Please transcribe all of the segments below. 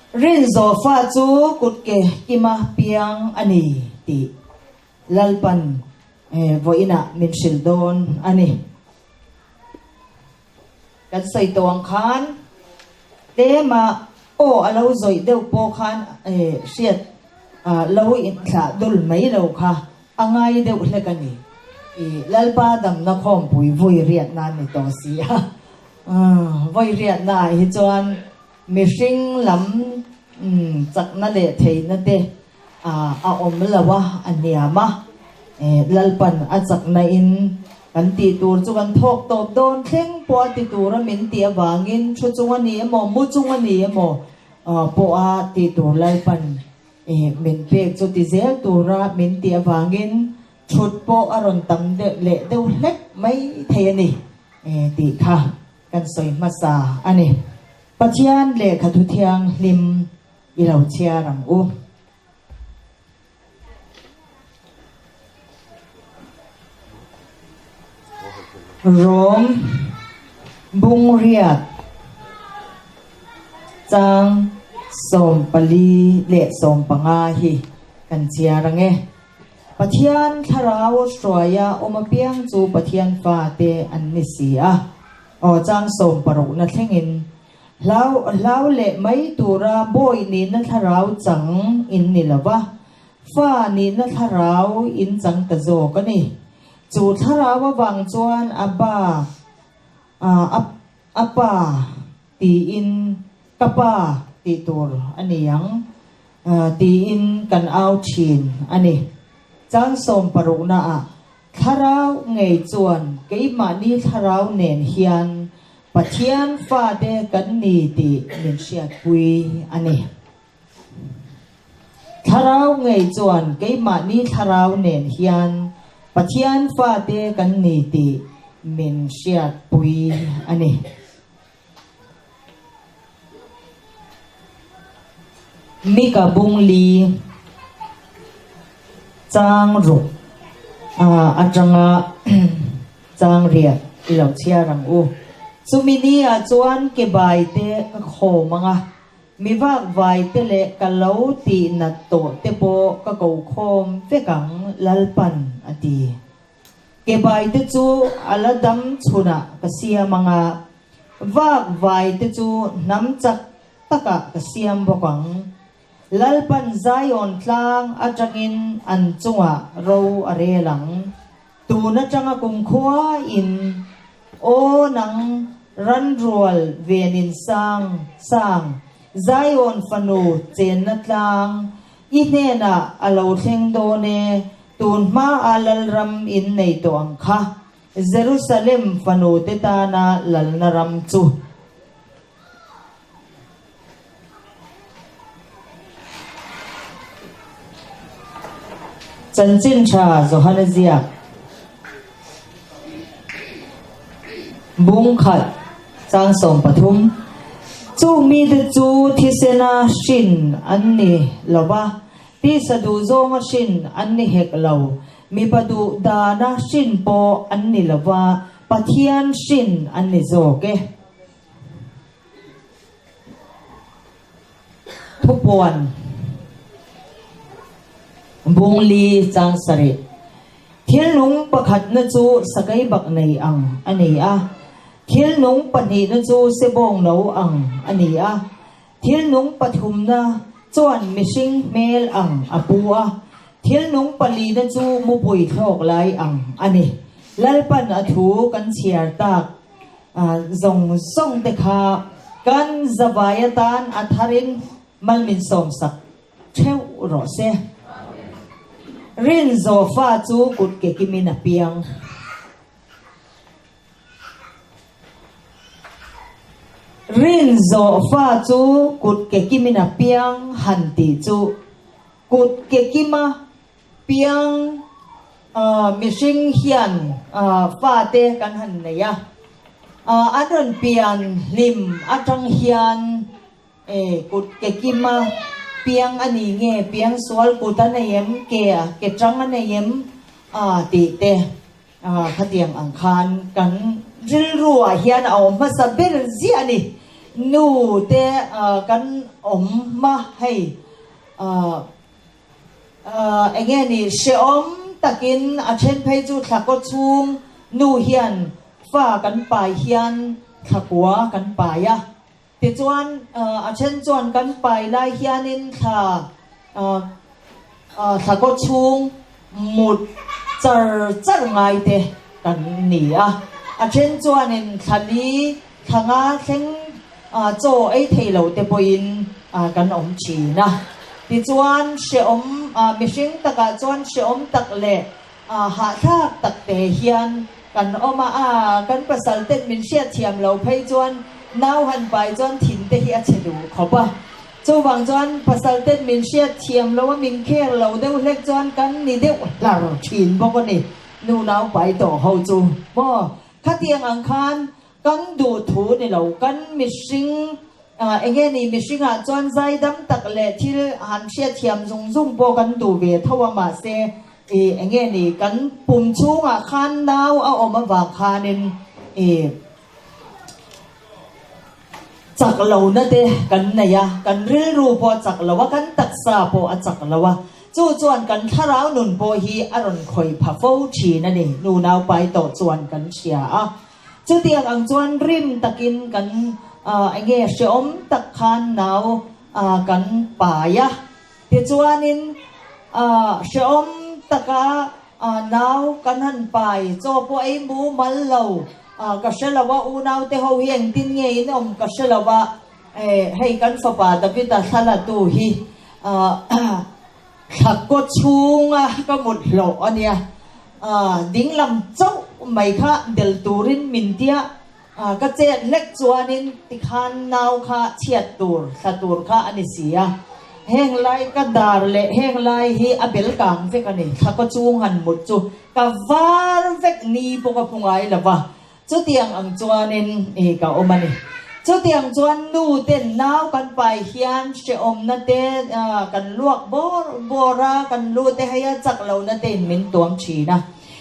Rinzawh fa chu kutke kima piang a ni tih Lalpan vawiinah min hrilh dawn a ni. Kan sawi tawh ang khan tlema aw a lo zawih deuh pawh khan hriat lo inthlah dul mai lo kha a ngai deuh hlek a ni. I Lalpa damna khawmpui vui riatna a ni tawh si a. Vawi riatna ah hi chuan mihring lam chakna leh theihna te a awm lo a, a hniam a, Lalpan a chakna in kan tih tur chu kan thawk tawp dawn thleng pawh a ti tur a min tih avangin thu chung a ni emaw, mu chung a ni emaw pawh a tih tur Lalpan min pek chu ti zel tura min tih avangin thut pawh a rawn tam deuh leh deuh hlek mai thei a ni tih kha kan sawi hmasa a ni. Pathian lehkha thu thianghlim I lo chhiar ang u. Rom bungriat chang 14 leh 15 hi kan chhiar ang e. Pathian thlarau hruaia awm apiang chu Pathian fate an ni si a. Aw chang 16 na thlengin Hlau hlau leh mai tura bawi nihna thlarau chang in ni lo va, fa nihna thlarau in chang ta zawk a ni. Chu thlarau avang chuan a ba, a a pa tiin ka pa tih tur a ni ang tiin kan au thin a ni. Chang 16 naah Thlarau ngei chuan keimahni thlarau nen hian Pathian fate kan ni tih min hriatpui a ni. Thlarau ngei chuan keimahni thlarau nen hian Pathian fate kan ni tih min hriatpui a ni. Mika bungli chang ruk atanga chang riat i lo chhiar ang u. Chumi ni ah chuan ke bai te ka khawm ang a, mi vak vai te leh ka lo tih nat tawh te pawh ka ko khawm vek ang Lalpan a ti. Kebai te chu a la dam chhunah ka siam ang a, vak vai te chu hnam chak takah ka siam bawk ang. Lalpan Zion tlang atangin an chungah ro a rel ang. Tun atanga kumkhua in aw nang ranrual venin sang sang Zion fanu chenna tlang i hnenah a lo thleng dawn e, Tun hmaa Lalram in nei tawh ang kha, Jerusalem fanute tana lalna ram chu. Chanchin tha Johana ziak bung khat chang 13. Chung mite chu thisena hrin an ni lo va. Tisa duh zawnga hrin an ni hek lo, mipa duh dana hrin pawh an ni lo va, Pathian hrin an ni zawk e. Thupuan Bungli chang sarih. Thil nung pakhatna chu sakei bak nei ang a ni a, thil nung pahnihna chu sebawng no ang a ni a, Thil nung pathumna chuan mihring hmel ang a pu a, thil nung palina chu mupui thlawk lai ang a ni. Lalpan a thu kan chhiar tak zawng zawng te kha kan zavai atan a tharin mal min sawmsak theuh rawh se. Rinzawh fa chu kut ke kimin a piang. Rin zawh fa chu kut ke kimin a piang han tih chu kut ke kima piang mihring hian fate kan han nei a, an rawn pian hlim atang hian kut ke kima piang a ni nge piang sual kut a nei em ke ke tang a nei em tih te. Khatiang ang khan kan rilru ah hian a awm hmasa ber ziah a ni. Nu te kan awm a hei enge ni hrehawm takin a then phei chu thlakaw chhung nu hian fa kan pai hian thlakua kan pai a. Tichuan a then chuan kan pai lai hianin thla thlakaw chhung mut char char ngai te kan ni a. A then chuanin thla li thla nga thleng chaw ei thei lo te pawhin kan awm thin a. Tichuan hrehawm mihring takah chuan hrehawm tak leh Hahthlak tak te hian kan awm a, a kan pasal ten min hriat thiam lo phei chuan nau han pai chuan thin te hi a chhe duh khawp a. Chuvang chuan pasal ten min hriat thiam lo a, min kher lo deuh hlek chuan kan ni deuh hlar thin bawk a ni, nu nau pai tawh ho chu maw? Khatiang ang khan Kan duh thu ni lo, kan mihring enge ni mihringah chuan zaidam tak leh thil han hriatthiam zung zung pawh kan duh ve tho a, mahse i enge ni kan pum chhungah khan nau a awm avang khanin i chak lohna te kan nei a, kan rilru pawh a chak lo a, kan taksa pawh a chak lo a, chu chuan kan thlarau nun pawh hi a rawn khawih pha fo thin a ni, nu nau pai tawh chuan kan hria a. Chutiang ang chuan rim takin kan enge hreawm tak khan nau kan pai a. Tichuanin hreawm taka nau kan han pai chaw pawh ei mu mal lo ka hre lo a, unaute ho hi engtin nge in awm ka hre lo a, hei kan fapa David-a thla tu hi Thla kaw chhunga ka mut hlawh a nia, dinglam chauh mai kha del turin min tia, ka chet hlek chuanin tikhan nau kha chhiat tur, thla tur kha a ni si a. Heng lai ka dar leh heng lai hi a bel kang vek a ni, thla kaw chung han mut chu ka var vek ni pawh ka phu ngai lo va. Chutiang ang chuanin i ka awm a ni. Chutiang chuan nu ten nau kan pai hian hrehawmna te kan luak bawr bawr a, kan lu te hei a chak lohna te in min tuam thin a.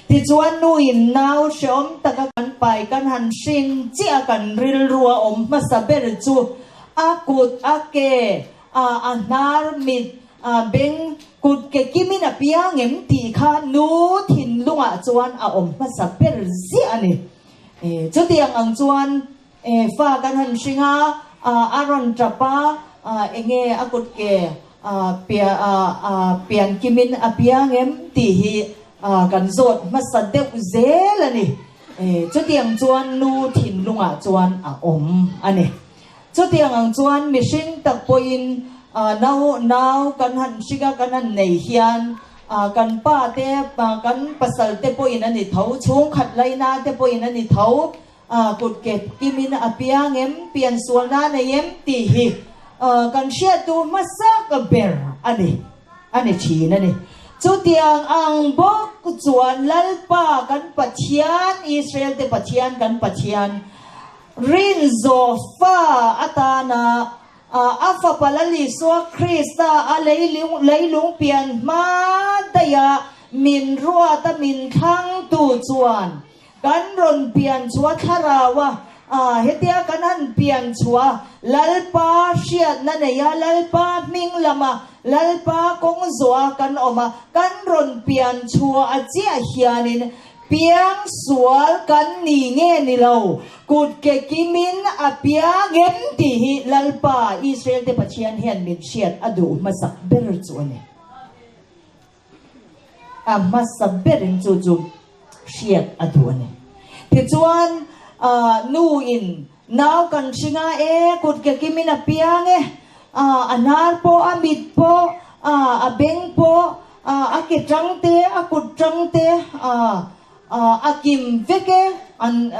Tichuan nu in nau hrehawm taka kan pai kan han hrin chiah a kan rilru a awm hmasa ber chu a kut, a ke, a hnar, mit, beng, kut ke kimin a piang em tih kha nu thinlungah chuan a awm hmasa ber ziah a ni. Chutiang ang chuan fa kan han hring a, a rawn tap a, enge a kut ke pian kimin a piang em tih hi kan zawt hmasa deuh zel a ni. Chutiang chuan nu thinlungah chuan a awm a ni. Chutiang ang chuan mihring tak pawhin nau nau kan han hring a, kan han nei hian kan pa te, kan pasal te pawhin a ni tho, chhungkhat laina te pawhin a ni tho, kut ke kimin a piang em, piansualna a nei em tih hi kan hriat duh hmasak ber a ni, a ni thin a ni. Chutiang ang bawk chuan Lalpa kan Pathian, Israel te Pathian kan Pathian, Rinzawh fa atana a Fapa Lal Isua Krista a leilung pian hma daiha min ruata min thlangtu chuan kan rawn pian chhuah thlaraua hetia kan han pian chhuah Lalpa hriatna neia Lalpa hming lama Lalpa kawng zawha kan awm a kan rawn pian chhuah a chiah hianin Piang sual kan ni nge ni lo, kut ke kimin a piang em tih hi Lalpa, Israel te Pathian hian min hriat a duh hmasak ber chu a ni. A hmasa berin chu chu hriat a duh a ni. Tichuan, nu in nau kan hring a, e, kut ke kimin a piang e, a hnar pawh, a mit pawh, a beng pawh, A ke tang te, a kut tang te a kim vek e, an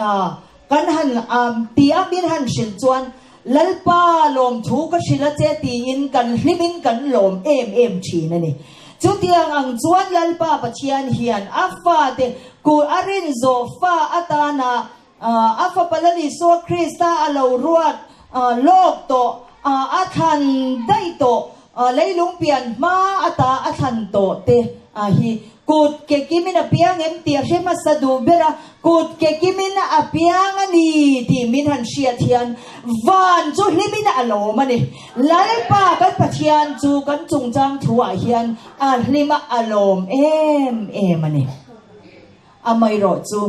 kan han ti a min han hrilh chuan Lalpa lawmthu ka hrilh a che tiin kan hlimin kan lawm em em thin a ni. Chutiang ang chuan Lalpa Pathian hian a fate kut a rin zawh fa atana a Fapa Lal Isua Krista a lo ruat lawk tawh, a thlan daih tawh, leilung pian hma ata a thlan tawh te hi kut ke kimin a piang em tih a hre hmasa duh ber a, kut ke kimin a piang a ni tih min. min han hriat hian van chu hlimin a lawm a ni. Lalpa kan Pathian chu kan chungchang thuah hian a hlim a, a lawm em em a ni. Amaherawh chu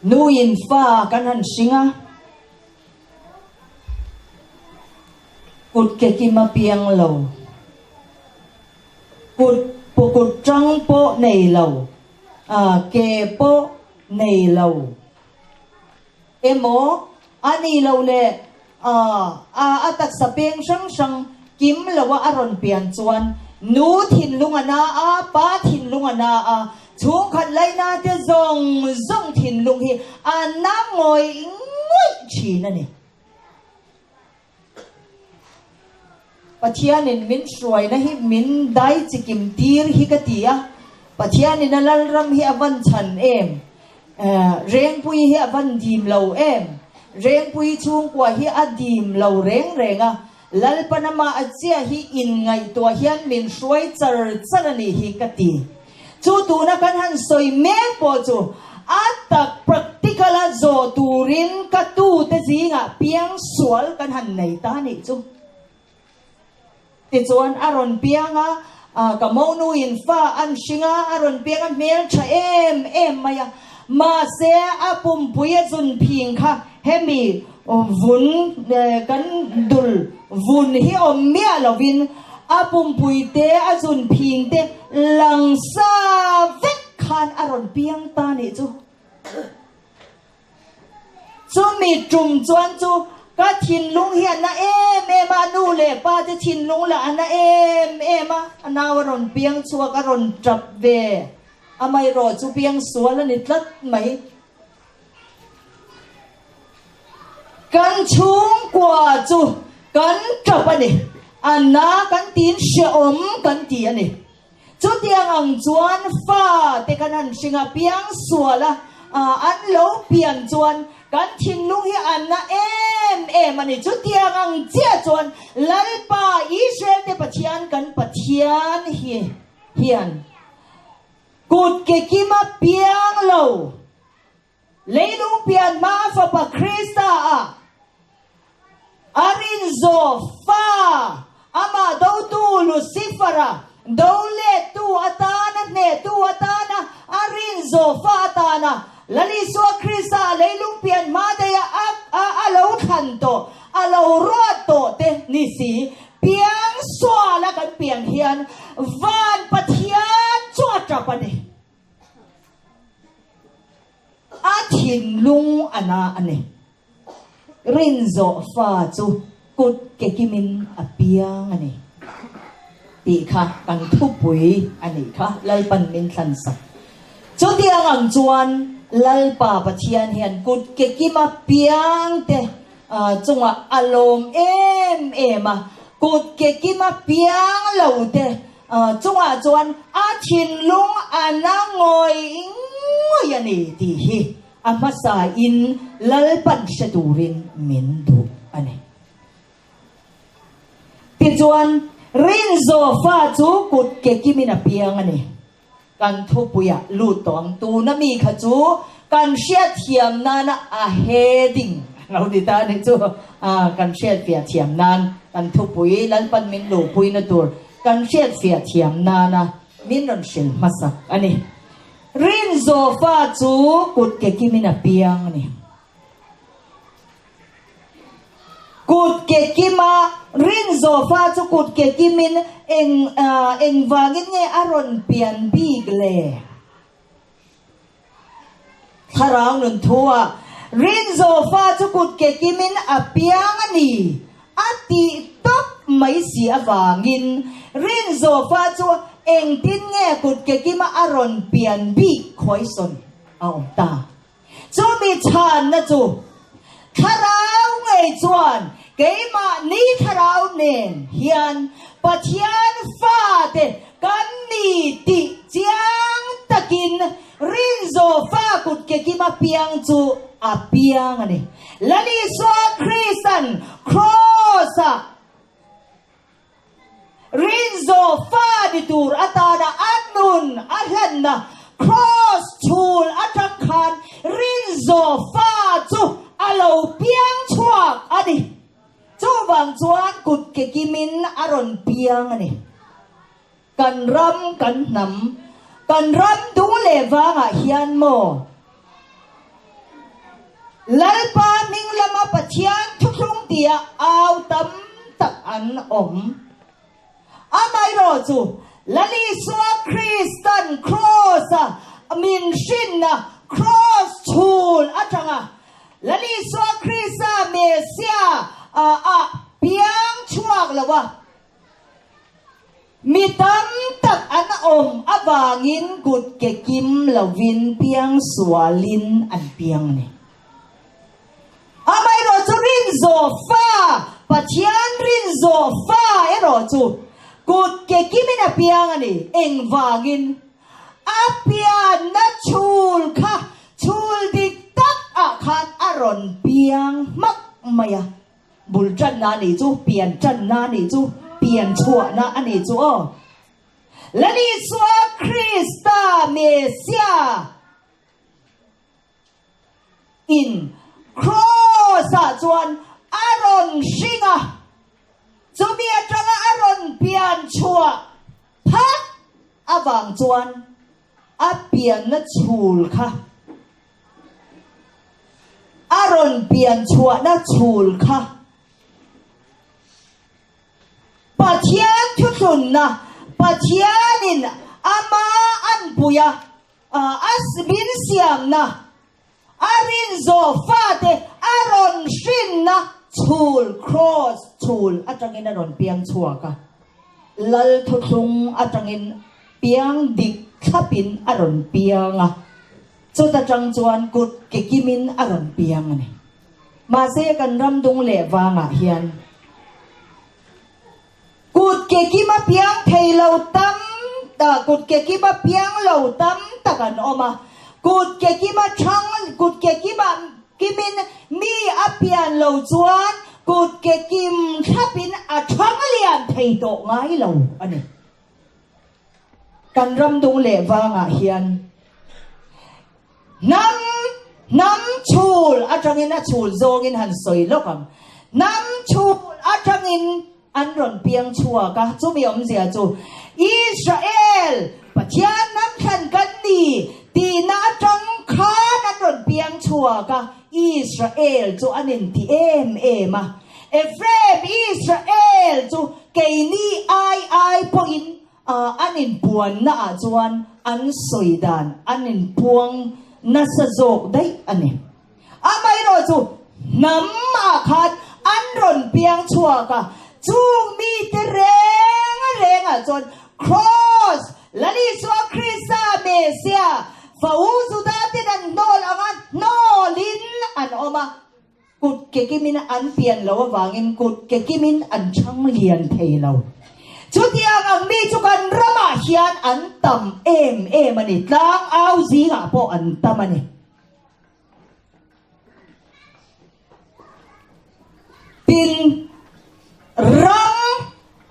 nuin fa kan han hring a, kut ke kim a piang lo. Kut kut tang pawh nei lo, ke pawh nei lo emaw a ni lo le a taksa peng hrang hrang kim loa a rawn pian chuan nu thinlung a na a, pa thinlung a na a, chhungkhat laina te zawng zawng thinlung hi a na ngawih ngawih thin a ni. Pathianin min hruaina hi min dai chikim tir hi ka ti a, Pathianin a Lalram hi a van chhan em? Rengpui hi a van dim lo em? Rengpui chhungkua hi a dim lo reng reng a, Lalpan amah a chiah hi inngaihtuah hian min hruai char char a nih hi ka ti. Chu tuna kan han sawi mek pawh chu a tak practical a zawh turin ka tute zingah piang sual kan han nei ta nih chu. Tichuan a rawn piang a, ka monuin fa an hring a, a rawn piang a hmel tha em em mai a, mahse a pumpui a zun phing kha hemi vun kan dul vun hi awm miah lovin a pumpui te a zun phing te lang sa vek khan a rawn piang ta nih chu. Chumi tum chuan chu ka thinlung hi a na em em a, nu leh pa te thinlung lah a na em em a, a nau a rawn piang chhuak a rawn tap ve, amaherawh chu piang sual a ni tlat mai. Kan chhungkua chu kan tap a ni, a na kan tiin hrehawm kan ti a ni. Chutiang ang chuan fa te kan han hring a, piang sual a, an lo pian chuan kan thinlung hi a na em em a ni. Chutiang ang chiah chuan Lalpa Israel te Pathian kan Pathian hi hian kut ke kima piang lo, Leilung pian hma Fapa Krista ah a rinzawh fa, amah dotu Lucifer-a do lettu atana hnehtu atana a rinzawh fa atana Lal Isua Krista a leilung pian hma daih a a lo thlan tawh, a lo ruat tawh te ni si. Piang suala kan pian hian van Pathian chu a tap a ni. A thinlung a na a ni. Rinzawh fa chu kut ke kimin a piang a ni tih kha kan thupui a nih kha Lalpan min thlan sak. Chutiang ang chuan Lalpa Pathian hian kut ke kima piang te chungah a lawm em em a, kut ke kima piang lo te Chungah chuan a thinlung a na ngawih ngawih a ni tih hi a hmasa in Lalpan hre turin min duh a ni. Tichuan, Rinzaw fa chu kut ke kimin a piang a ni. Kan thupuiah lut tawh ang. Tuna mi kha chu kan hriatthiam nana a heading a lo ni ta a nih chu. Kan hriatfiah thiam nan kan thupui Lalpan min luhpuina tur kan hriatfiah thiam nana min rawn hrilh hmasak a ni. Rinzaw fa chu kut ke kimin a piang a ni. Kut ke kima rinzawh fa chu kut ke kimin eng engvangin nge a rawn pian bik le? Thlarau nun thua rinzawh fa chu kut ke kimin a piang a ni a tih tawp mai si avangin rinzawh fa chu engtin nge kut ke kima a rawn pian bik khawisawn a awm ta? Chumi chhanna chu Thlarau ngei chuan keimahni Thlarau nen hian Pathian fate kan ni tih chiang takin rinzaw fa kut ke kima piang chu a piang a ni. Lal Isua Kristan Kraws-ah Rinzaw fa ni tur atana a nun a hlanna Kraws chhul atang khan Rinzaw fa lo piang chhuak a ni. Chuvang chuan kut ke kimin a rawn piang a ni. Kan ram, kan hnam, kan ram dung leh vangah hian maw Lalpa hming lama Pathian thuthlung tia au tam tak an awm. Amaherawh chu Lal Isua Kristan Kraws-a min hrinna Kraws chhul atanga Lal Isua Krista Messiah ah piang chhuak lo a, Mi tam tak an awm avangin kut ke kim lovin piang sualin an piang a ni. Amaherawh chu rin zawh fa, Pathian rin zawh fa erawh chu kut ke kimin a piang a ni. Engvangin? A pianna chhul kha chhul dik tak ah khan a rawn piang hmak mai a. Bul tanna a nih chu, pian tanna a nih chu, pian chhuahna a nih chu aw. Lal Isua Krista Messiah in Kraws ah chuan a rawn hring a, chumi atanga a rawn pian chhuah phak avang chuan a pianna chhul kha A rawn pian chhuahna chhul kha Pathian thuthlunna, Pathianin ama anpuia a min siamna, a rinzawh fate a rawn hrinna chhul, cross chhul atangin a rawn piang chhuak a. Lal thuthlung atangin piang dik thlapin a rawn piang a. Chuta tang chuan kut ke kimin a rawn piang a ni. Mahse kan ram dung leh vangah hian kut ke kima piang thei lo tam tak, kut ke kima piang lo tam tak an awm a. Kut ke kima thang, kut ke kima kimin mi a pian lo chuan kut ke kim thlapin a thang lian thei tawh ngai lo a ni. Kan ram dung leh vangah hian hnam hnam chhul atangin a chhul zawngin han sawi lawk ang. Hnam chhul atangin an rawn piang chhuak a, chumi awmzia chu Israel Pathian hnam thlan kan ni tihna atang khan an rawn piang chhuak a, Israel chu an inti em em a. Ephraim, Israel chu keini ai ai pawhin an inpuanna ah chuan an sawi dan an inpuang nasa zawk daih a ni. Amaherawh chu hnam ah khan an rawn piang chhuak a, chung mite reng reng ah chuan Kraws, Lal Isua Krista Messiah, fa u Juda ten an hnawl anga hnawlin an awm a. Kut ke kimin an pian lo avangin kut ke kimin an chhang lian thei lo. Chutiang ang mi chu kan ramah hian an tam em em a ni. Tlang au zingah pawh an tam a ni. Tin, ram,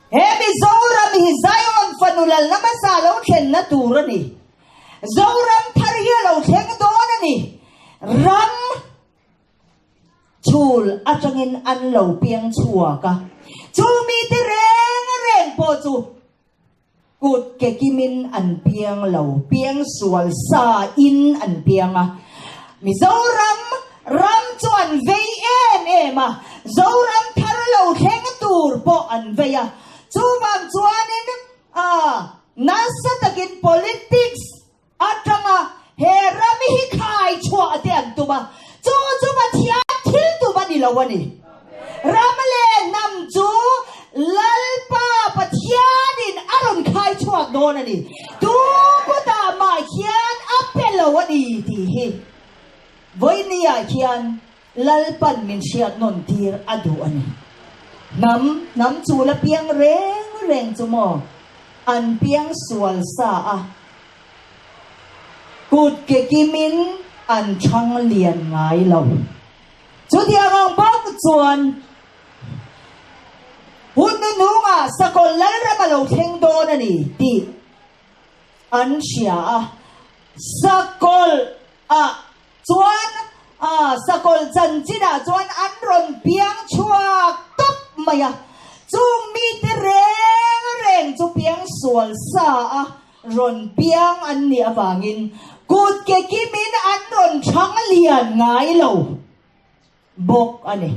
he Mizoram hi Zion fanu lalna hmasa lo thlenna tur a ni. Zoram thar hi a lo thleng dawn a ni. Ram. Chhul atangin an lo piang chhuak a, chu mite reng reng pawh chu kut ke kimin an piang lo, piang sual sa in an piang a. Mizoram ram chu an vei em em a, Zoram thar lo thleng tur pawh an vei a, chuvang chuanin nasa takin politics Atanga he ram hi khai chhuah te an tum a, chu chu Pathian thil tum a ni lo a ni. Ram leh hnam chu Lalpa Pathianin a rawn khai chhuak dawn a ni. Tu kutah mah hian a pe lo a ni tih hi vawinia hian Lalpan min hriat nawn tir a duh a ni. Hnam, hnam chu la piang reng reng chu maw? An piang sual sa a, kut ke kimin an chhang lian ngai lo. Chutiang ang bawk chuan hun hnuhnungah Sakawlh Lalram a lo thleng dawn a ni tih an hria a, Sakawlh ah chuan a. Sakawlh chanchinah chuan an rawn piang chhuak tawp mai a, chung mite reng reng chu piang sual sa a rawn piang an nih avangin kut ke kimin an rawn thang lian ngai lo bawk a ni.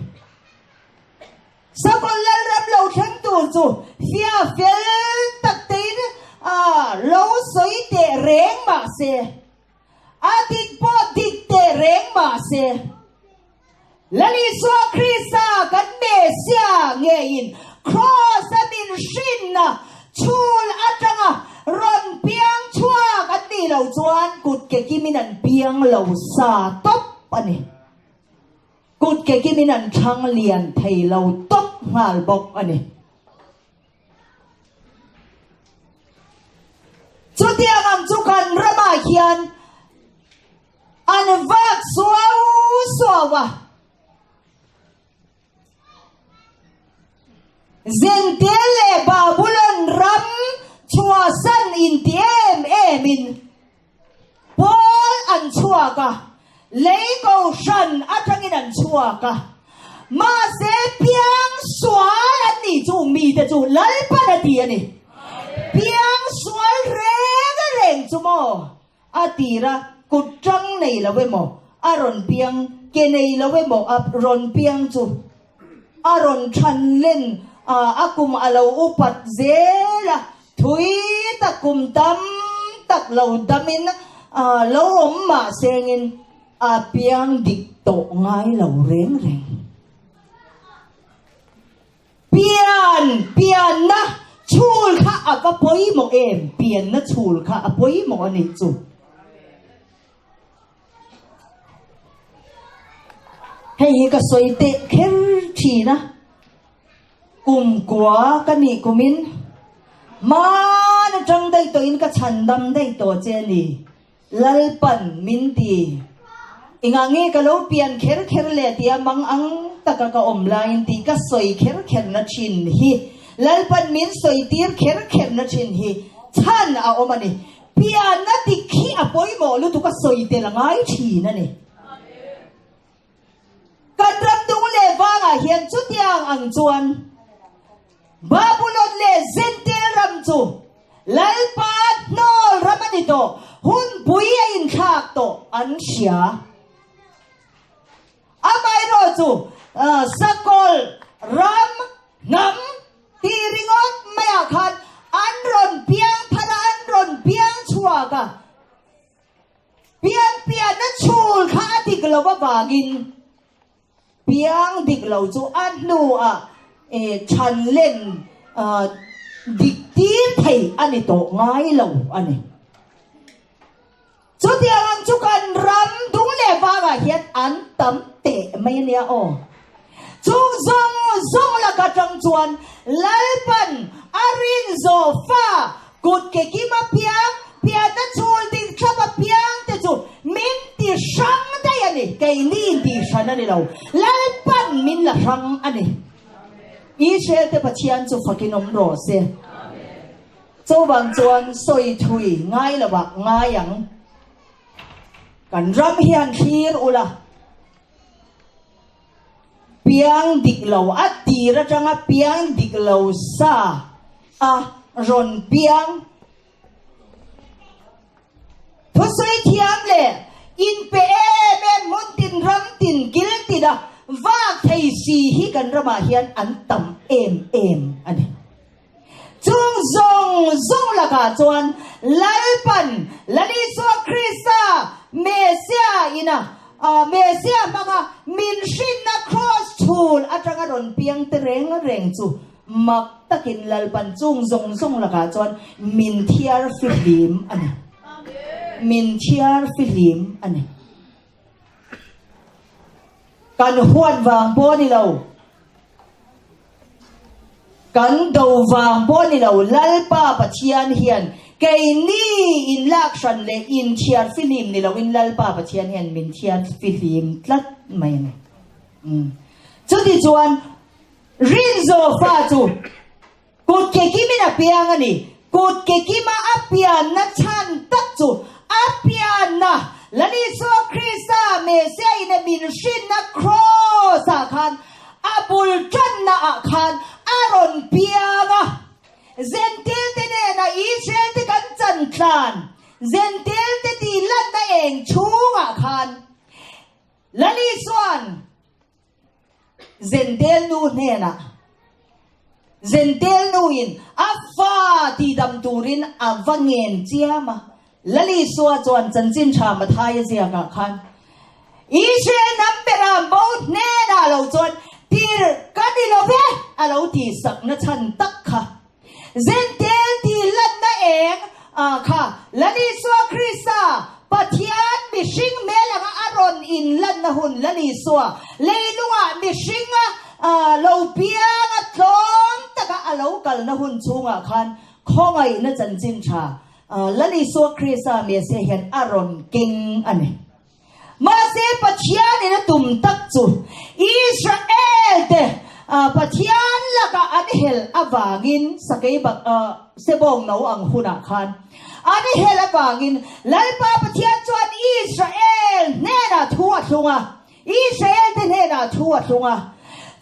Sakawlh Lalram lo thleng tur chu fia fel tak tein lo sawi teh reng mah se, A dik pawh dik teh reng mah se, Lal Isua Krista kan Messiah ngeiin Kraws a min hrinna chhul atanga rawn piang chhuak an nih loh chuan kut ke kimin an piang lo sa tawp a ni. Kut ke kimin an thlang lian thei lo tawp nghal bawk a ni. Chutiang ang chu kan ramah hian an vak suau suau a. Zentel leh Babulon ram chhuahsan inti em emin Pawl an chhuak a, lei kohhran atangin an chhuak a. Mahse, piang sual an nih chu mite chu Lalpan a ti a ni. Piang sual reng reng chu maw? A tir a, kut tang nei lo emaw a rawn piang, ke nei lo emaw a rawn piang chu a rawn than len a, a kum a lo upat zel a, Thui tak kum tam tak lo damin lo awm mah sengin a piang dik tawh ngai lo reng reng. Pian, pianna chhul kha a va pawimawh em? Pianna chhul kha a pawimawh a nih chu. Hei hi ka sawi teh kher thin a. Kum kua ka nih kumin hmaan atang daih tawhin ka chhandam daih tawh che a ni. Lalpan min ti. Engah nge ka lo pian kher kher leh tia mang ang taka ka awm laiin tih ka sawi kher kher na thin hi Lalpan min sawi tir kher kher na thin hi chhan a awm a ni. Pianna dik hi a pawimawh lutuk a sawi tel a ngai thin a ni. Kan ram dung leh vangah hian chutiang ang chuan Babulon leh Zentel ram chu Lalpa hnawl ram a ni tawh, hunpui a inthlak tawh an hria. Amaherawh chu Sakawlh ram hnam tih ringawt maiah khan an rawn piang thar a, an rawn piang chhuak a. Pian pianna chhul kha a dik lo avangin piang dik lo chu a hnuah chhan len dik tir thei a ni tawh ngai lo a ni. Chutiang ang chu kan ram dung leh vangah hian an tam teh mai a nia aw. Chung zawng zawng laka tang chuan Lalpan a rin zawh fa kut ke kim a piang, pianna chhul ding thlap a piang te chu min ti hrang daih a ni. Keini in ti hran a ni lo, Lalpan min la hrang a ni. Israel te Pathian chu fakin awm rawh se. Chuvang chuan sawi thui ngai lovah ngai ang. Kan ram hian thlir ula. Piang dik lo a tir atanga piang dik lo sa a rawn piang. Thusawi thiam leh inpe em em hmun tin ram tin kil tin a vak thei si hi kan ramah hian an tam em em a ni. Chung zawng zawng lakah chuan Lalpan Lal Isua Krista Messiah ina Messiah hmanga min hrinna kraws chhul atanga rawn piang te reng reng chu mak takin Lalpan chung zawng zawng lakah chuan min thiar fihlim a ni. Min thiar fihlim a ni. Kan huat vang pawh a ni lo. Kan do vang pawh ni lo, Lalpa Pathian hian keini in lak hran leh in thiar fihlim ni loin Lalpa Pathian hian min thiar fihlim tlat mai a ni. Chuti chuan Rinzaw fa chu kut ke kimin a piang a ni. Kut ke kima a pianna chhan tak chu a pianna. Lal Isua Krista Messiah in a min hrinna Kraws ah khan a bul tanna ah khan a rawn piang a. Zentil te nena Israel te kan chan tlan Zentil te tih lanna eng chhungah khan Lal Isua'n Zentel nu hnenah Zentel nuin a fa tihdam turin a va ngen chiam a. Lal Isua chuan chanchin tha Matthai a ziakah khan, Israel hnam beram bo hnenah lo chuan tir ka ni lo ve a lo tihsakna chhan tak kha. Zentel tih lanna eng a kha Lal Isua Krista, Pathian mihring hmel anga a rawn inlanna hun Lal Isua leilungah mihringa lo pianga tlawm taka a lo kalna hun chhungah khan khawngaihna chanchin tha Lal Isua Krista Messiah hian a rawn keng a ni. Mahse, Pathianin a tum tak chu Israel-te Pathian lakah an hel avangin sakei bak sebawng no ang hunah khan an hel avangin Lalpa Pathian chuan Israel hnenah thu a thlung a, Israel-te hnenah thu a thlung a.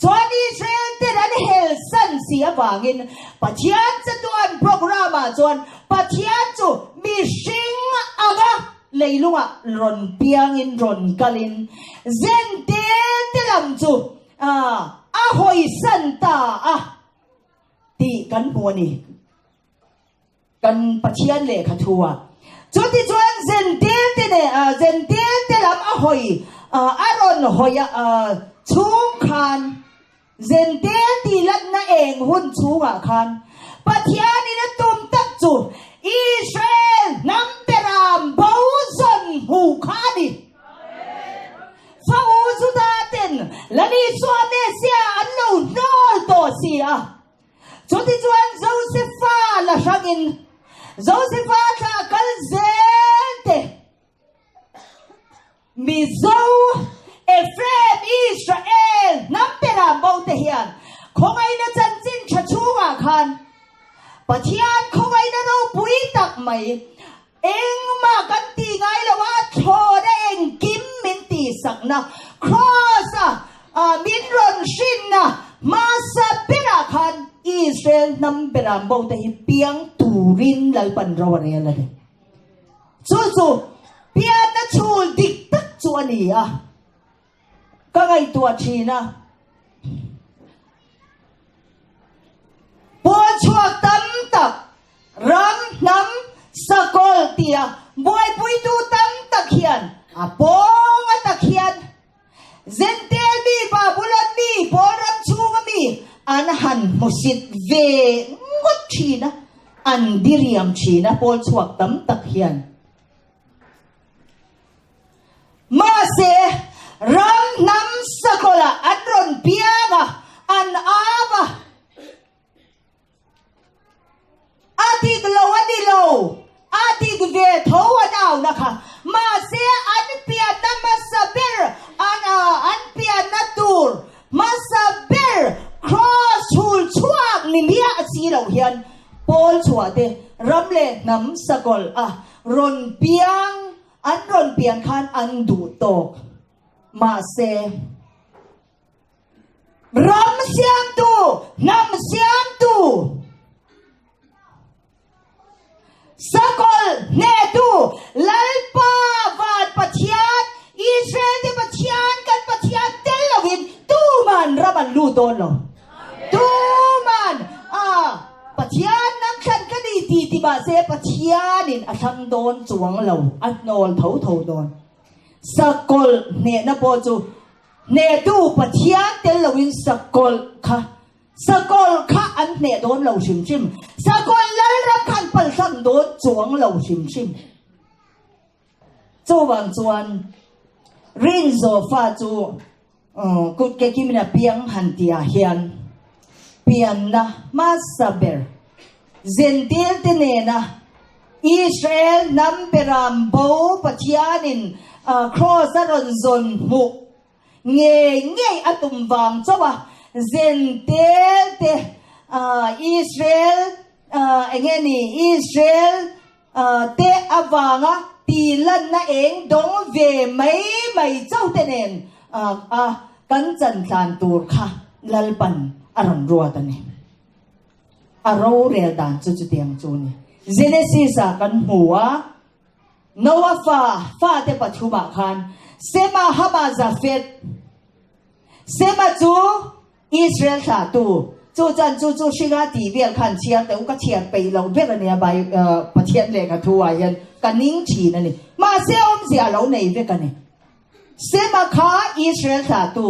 Chuan Israel-ten an hel san si avangin Pathian chatuan programme-ah chuan Pathian chu mihring anga Leilungah rawn piangin rawn kalin Zentel te lam chu a hawisan ta a tih kan hmu a ni. Kan Pathian lehkha thu a. Chutichuan Zentel te neh Zentel te lam a hawi a rawn hawi a chhung khan Zentel tih latna eng hun chhungah khan Pathianin a tum tak chu Israel hnam beram bo zawn hmuh kha a ni. Fa u Juda ten Lal Isua Messiah an lo hnawl tawh si a. Chutichuan Josefa la hrangin Josefa thla kal zel te Mizo, Ephraim, Israel hnam bera bo te hian khawngaihna chanchin tha chhungah khan Pathian khawngaihna ropui tak mai engmah kan tih ngai lo a, thlawhna engkim min tihsakna Kraws-a min rawn hrinna hmasa berah khan Israel hnam bera bo te hi piang turin Lalpan ro a rel a ni. Chu chu pianna chhul dik tak chu a ni a, ka ngaihtuah thin a. Pawl chhuak tam tak, ram, hnam, sakawlh tia buaipuitu tam tak hian a pawng a tak hian Zentel mi, Babulon mi, pawl ram chhunga mi an han hmusit ve ngawt thin a, an diriam thin a pawl chhuak tam tak hian. Mahse, ram hnam sakawlh an rawn piang a, an ap a. A dik lo a ni lo, a dik ve tho an auna kha. Mahse, an pianna hmasa ber, an an pianna tur hmasa ber Kraws chhul chhuak ni miah si lo hian Paul chhuah te ram leh hnam sakawlh a rawn piang, an rawn pian khan an duh tawk. Mahse. Ram siamtu, hnam siamtu, sakawlh hnehtu, Lalpa van Pathian, Israel te Pathian, kan Pathian tel loin tuman ram an lut dawn lo. Tuman a Pathian nam thlan ka ni ti ti mahse Pathianin a thlang dawn chuang lo, a hnawl tho tho dawn. Sakawlh hnehna pawh chu Hnehtu Pathian tel loin sakawlh kha sakawlh kha an hneh dawn lo hrim hrim. Sakawlh lalram kha an palhlang dawn chuang lo hrim hrim. Chuvang chuan Rinzawfa chu kut ke kimin a piang han tihah hian pianna hmasa ber Zentil te nena Israel hnam beram bo Pathianin Kraws a rawn zawn hmuh ngei ngei a tum vang chauh a, Zentil te Israel eng nge ni Israel te avanga. Tihlanna eng dawng ve mai mai chauh te nen a kan chantlan tur kha Lalpan a rawn ruat a ni. A rorel dan chu chutiang chu a ni. Genesis ah kan hmu a, Noah fa fate pathumah khan Sema, Hama, Jafeth, Sema chu Israel thlahtu chu chuan chu chu hringa tih vel khan chhiar teh u, ka chhiar peih loh ber a nia Bai Pathian lehkha thu ah hian ka ning thin a ni. Mahse awmzia a lo nei vek a ni. Sema kha Israel thlahtu,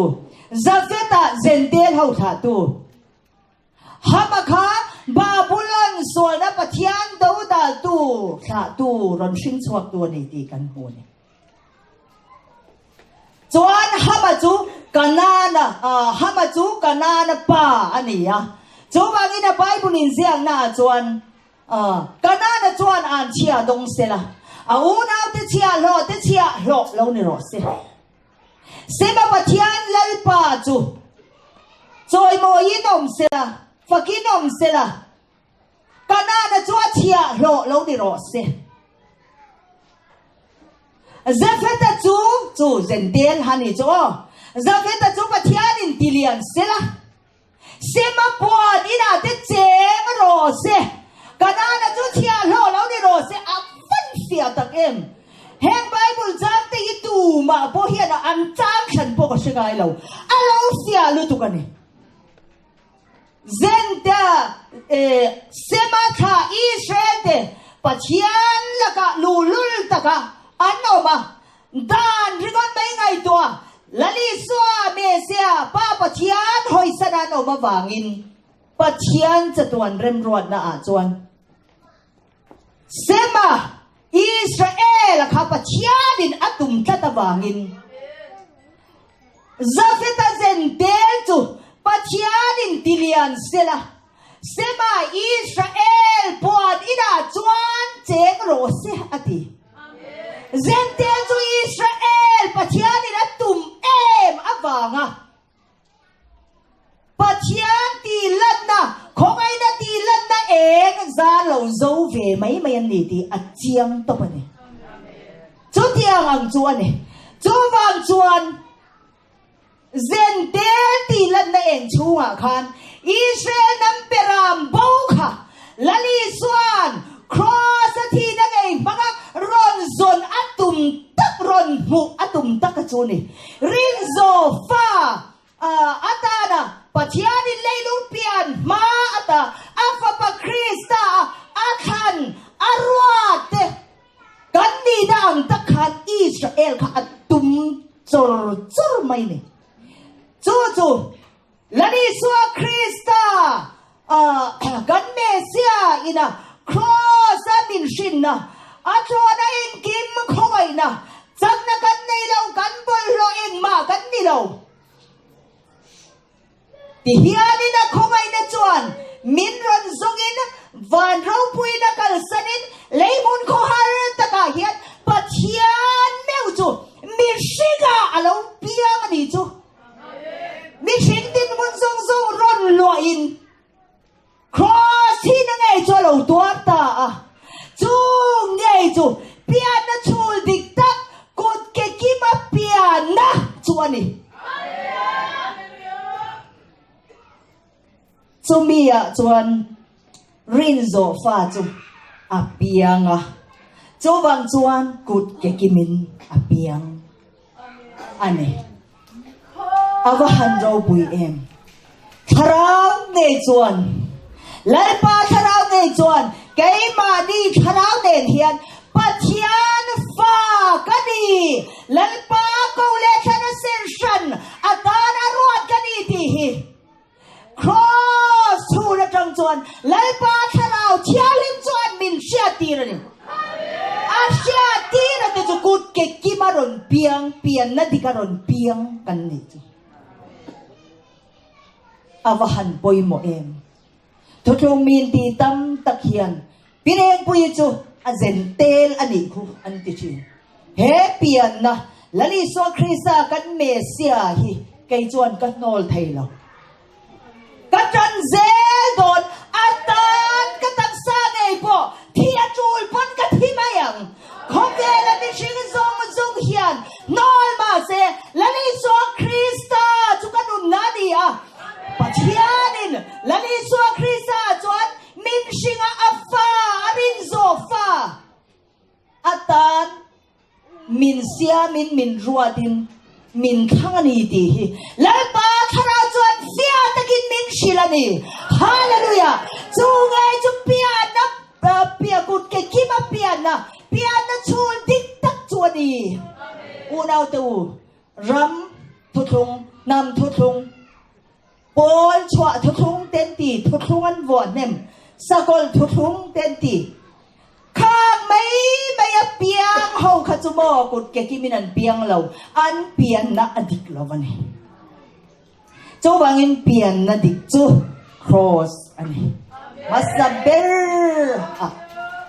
Jafeta Jentail ho thlahtu, Hama kha Babulon sualna Pathian dodaltu thlahtu rawn hring chhuaktu a ni tih kan hmu a ni. Chuan Hama chu Kanaana, Hama chu Kanaana pa a ni a. Chuvangin a Bible inziakna ah chuan, Kanaana chuan an chhia dawng sela, a unaute chhia hlawh te chhia hlawh lo ni rawh se. Sema Pathian Lalpa chu chawimawiin awm sela, fakin awm sela, Kanaana chu a chhia hlawh lo ni rawh se. Jafeta chu, chu Zentel ha ni chu aw. Jafeta chu Pathianin ti lian sela, Sema puan inah te cheng rawh se. Kanaana chu chhia hlawh lo ni rawh se, a van fiah tak em. Heng Bible chang te hi tumah pawh hian an chang thlan pawh ka hre ngai lo. A lo fiah lutuk a ni. Zenta Sema thla Israel te Pathian lakah luhlul taka an awm a, dan ringawt mai ngaihtuah Lal Isua Mesia Pa Pathian hawisan an awm avangin Pathian chatuan remruatna ah chuan Sema Israel a kha Pathianin a tum tlat avangin Jafeta Zentel chu Pathianin ti lian sela, Sema Israel puan inah chuan cheng rawh se a ti. Zentel chu Israel Pathianin a tum em avanga Pathian tih lanna, khawngaihna tih lanna eng zar lo zo ve mai mai an ni tih a chiang tawp a ni. Chutiang ang chu a ni. Chuvang chuan Zentel tih lanna eng chhungah khan Israel hnam peram bo kha Lal Isua'n Kraws a thihna ngei hmanga rawn zawn a tum tak, rawn hmuh a tum tak a chu ni. Rinzo fa atana Pathianin leilung pian hma ata a Fapa Krista a a thlan a ruat te kan nihna ang tak khan Israel kha a tum chawr chawr mai ni. Chu chu Lal Isua Krista kan Messiah ina Kraws a min hrinna, a thlawhna engkim khawngaihna, chakna kan nei lo, kan bawlhhlawh engmah kan ni lo. Tihianin a khawngaihna chuan min rawn zawngin van ropuina kalsanin lei hmun khawhar takah hian Pathian meuh chu mihringah a lo piang a ni chu. Mihring dinhmun zawng zawng rawn luahin Kraws thihna ngei chu a lo tuar ta a. Chu ngei chu pianna chhul dik tak kut ke kima pianna chu a ni. Chumi ah chuan rinzawh fa chu a piang a, chuvang chuan kut ke kimin a piang. A ni. A va han ropui em. Thlarau ngei chuan, Lalpa thlarau ngei chuan keimahni thlarau nen hian Pathian fa ka ni, Lalpa ko leh thlan a sen hran a tan a ruat ka ni tih hi Kraws chhun atang chuan Lalpa Thlarau Thianghlim chuan min hriattir a ni. A hriattir a te chu kut ke kim a rawn piang, pianna dik a rawn piang kan nih chu. A va han pawimawh em. Thuthlung min ti tam tak hian Pirengpui chu a zen tel a nih khu an ti thin. He pianna Lal Isua Krista kan Messiah hi kei chuan ka hnawl thei lo. Ka tan zel dawn a tan ka taksa ngei pawh thi a tul pawn ka thi mai ang. Khawvela mihring zawng zawng hian hnawl mahse Lal Isua Krista chu ka nunna a ni a. Pathianin Lal Isua Krista chuan min hringa a fa, a rinzawh fa atan Min siamin min ruatin min thlang a ni tih hi Lalpa Thlarau chuan fiah takin min hrilh a ni. Hallelujah! Chu ngei chu pianna pia kut ke kima pianna, pianna chhul dik tak chu a ni. Unaute u, ram thuthlung, hnam thuthlung, pawl chhuah thuthlung ten ti, thuthlung an vuah hnem, sakawlh thuthlung ten ti, Khang mai mai a piang ho kha chu maw kut ke kimin an piang lo, an pianna a dik lo a ni. Chuvangin pianna dik chu Kraws a ni. Hmasa ber a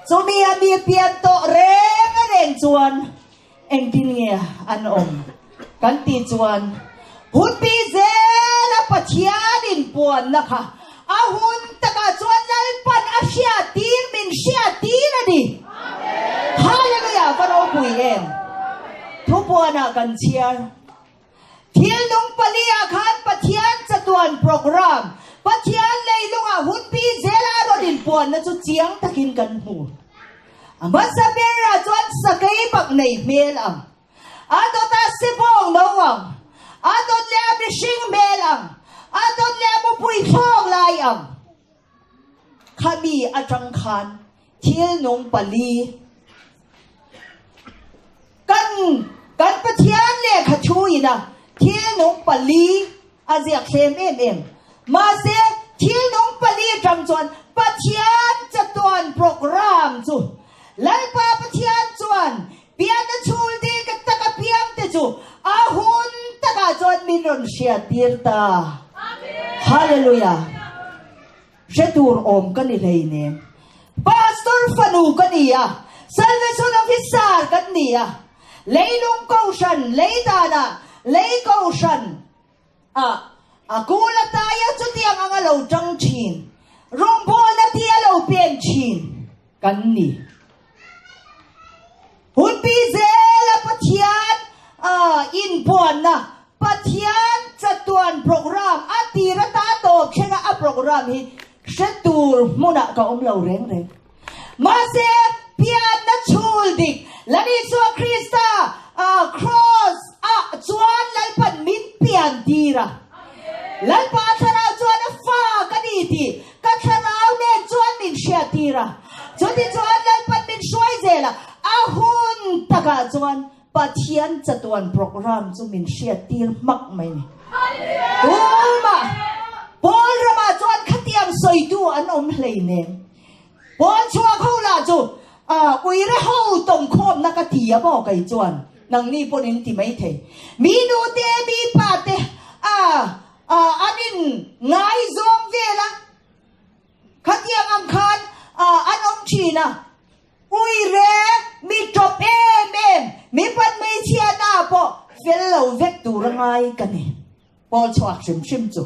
chumi a mi pian tawh reng a reng chuan engtin nge an awm kan tih chuan hunpi zela Pathianin puanna kha a hun takah chuan Lalpan a hriattir min hriattir a ni. Hallelujah! Va ropui em! Thupuanah kan chhiar. Thil nung paliah khan Pathian chatuan program, Pathian leilungah hunpi zela a rawn inpuanna chu chiang takin kan hmu. A hmasa berah chuan sakei bak nei hmel ang, a dawtah sebawng no ang, a dawt leh a mihring hmel ang, a dawt leh a mupui thlawk lai ang. Khami atang khan thil nung pali Kan kan Pathian lehkha thu ina thil nung pali a ziak hlem em em. Mahse, thil nung pali atang chuan Pathian chatuan program chu Lalpa Pathian chuan pianna chhul dik taka piang te chu a hun takah chuan min rawn hriattir ta. Hallelujah! Hre tur awm ka ni hleinem. Pastor fanu ka ni a, Salvation Officer kan ni a, leilung kohhran, lei danah lei kohhran ah a kul a tai a, chutiang anga lo tang thin, rawngbawlna ti a lo pen thin kan ni. Hunpi zela Pathian inbuanna, Pathian chatuan program a tir ata tawp thlenga a program hi hre tur hmunah ka awm lo reng reng. Mahse, pianna chhul dik Lal Isua Krista Kraws ah chuan Lalpan min pian tir a. Lalpa thlarau chuan a fa ka ni tih ka thlarau nen chuan min hriat tir a. Chutichuan Lalpan min hruai zel a, a hun takah chuan Pathian chatuan program chu min hriat tir hmak mai ni. Tumah Paul ramah chuan khatiang sawitu an awm hleinem. Paul chhuak ho lah chu uire ho tawmkhawmna ka ti a maw kei chuan nangni pawn in ti maithei. Mi nu te mi pa te an in ngaizawng vel a. Khatiang ang khan an awm thin a, ui re, mi tawp em em, mi pan hmeichhia na pawh fel lo vek tur a ngai ka ni. Pawl chhuak hrim hrim chu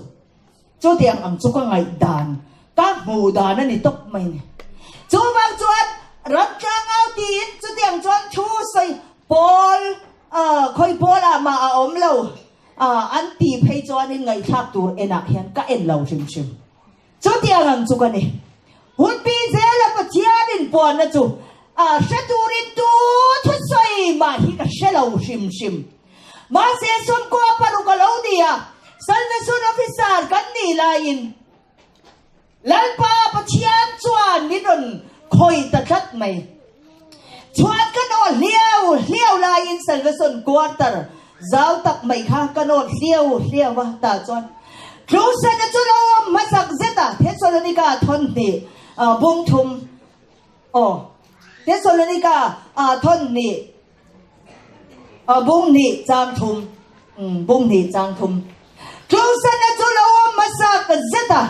chutiang ang chu ka ngaih dan, ka hmuh dan a ni tawp mai ni. Chuvang chuan ram tlangau tiin chutiang chuan thu sawi pawl khawi pawlah mah a awm lo an tih phei chuanin ngaihthlak tur enah hian ka en lo hrim hrim. Chutiang ang chu ka ni. Hunpi zela Pathian inpuanna chu a hre turin tu thusawi mah hi ka hre lo hrim hrim. Mahse sawmkua paruk a lo ni a, Salvation Officer kan nih laiin Lalpa Pathian chuan min rawn khawih ta tlat mai. Chhuat ka nawh hliau hliau laiin Salvation Quarter zau tak mai kha ka nawt hliau hliau a, tah chuan Tlusana chu lo awm hmasak zet a, Thessalonika thawn hnih bung thum aw, Thessalonika thawn hnih bung hnih chang thum, bung hnih chang thum. Tlusana chu lo awm hmasak zet a,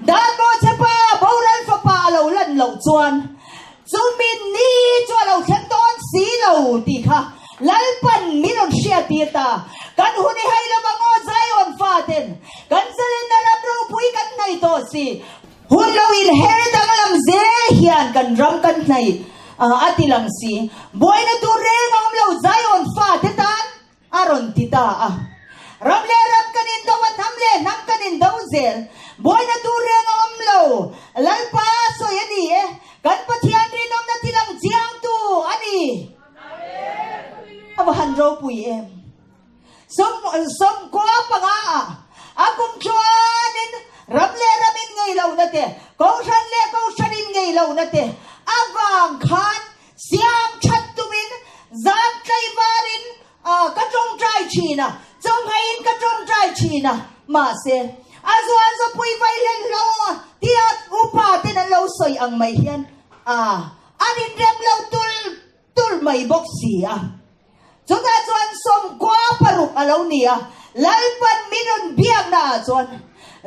Dan Mawchepa boral fapa a lo lan loh chuan chumi ni chu a lo thleng dawn si lo tih kha Lalpan min rawn hriat tir ta. Kan hun i hai lova ngaw Zion faten kan zalenna ram ropui kan hnai tawh si. Hun lo inher danglam zel hian kan ram kan hnai. A ti lang si. Buaina tur reng a awm lo Zion fate tan a rawn ti ta a. Ram leh ram kan indo a, hnam leh hnam kan indo zel. Buaina tur reng a awm lo. Lalpa sawi a ni e. Kan Pathian rinawmna ti lang chiangtu a ni. A va han ropui em. 10 panga ah a kum chuanin ram leh ram in ngei lohna te, kohhran leh kohhran in ngei lohna te avang khan siam that tumin zan tlaivarin ka tawngtai thin a, chawhmeiin ka tawngtai thin a, mahse a zual zawpui vai hlen hlo tia upa ten an lo sawi ang mai hian an inrem lo tul tul mai bawk si a. Chutah chuan 16 a lo ni a, Lalpan min rawn biakna ah chuan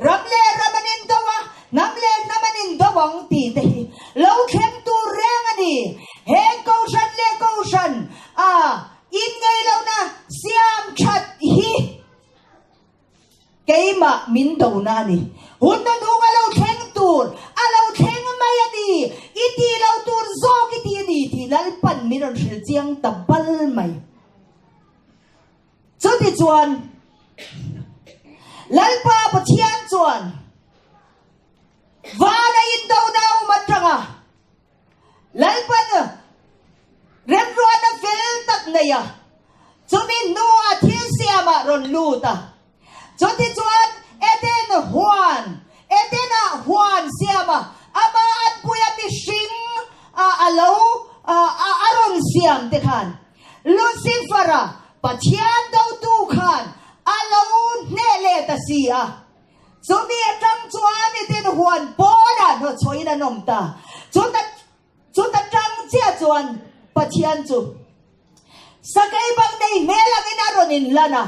ram leh ram an indo a, hnam leh hnam an indo ang tih te hi lo thleng tur reng a ni. Heng kohhran leh kohhran a inngeih lohna siam that hi Keimah min dona a ni. Hun na hnung a lo thleng tur, a lo thleng mai a ni. I tih lo tur zawk i ti a ni tih Lalpan min rawn hrilh chiang ta bal mai. Chutichuan, Lalpa Pathian chuan vana indona a awm atanga Lalpan remruatna fel tak nei a, chumi hnuah thil siamah rawn lut a. Chutichuan Eden huan, Eden-ah huan siam a, amah anpuia mihring a lo a rawn siam te khan Lucifer-a Pathian dotu khan a lo hneh leh ta si a. Chumi atang chuan Eden huan pawnah hnawchhawiin an awm ta. Chuta chuta tang chiah chuan Pathian chu sakei bang nei hmel angin a rawn inlan a.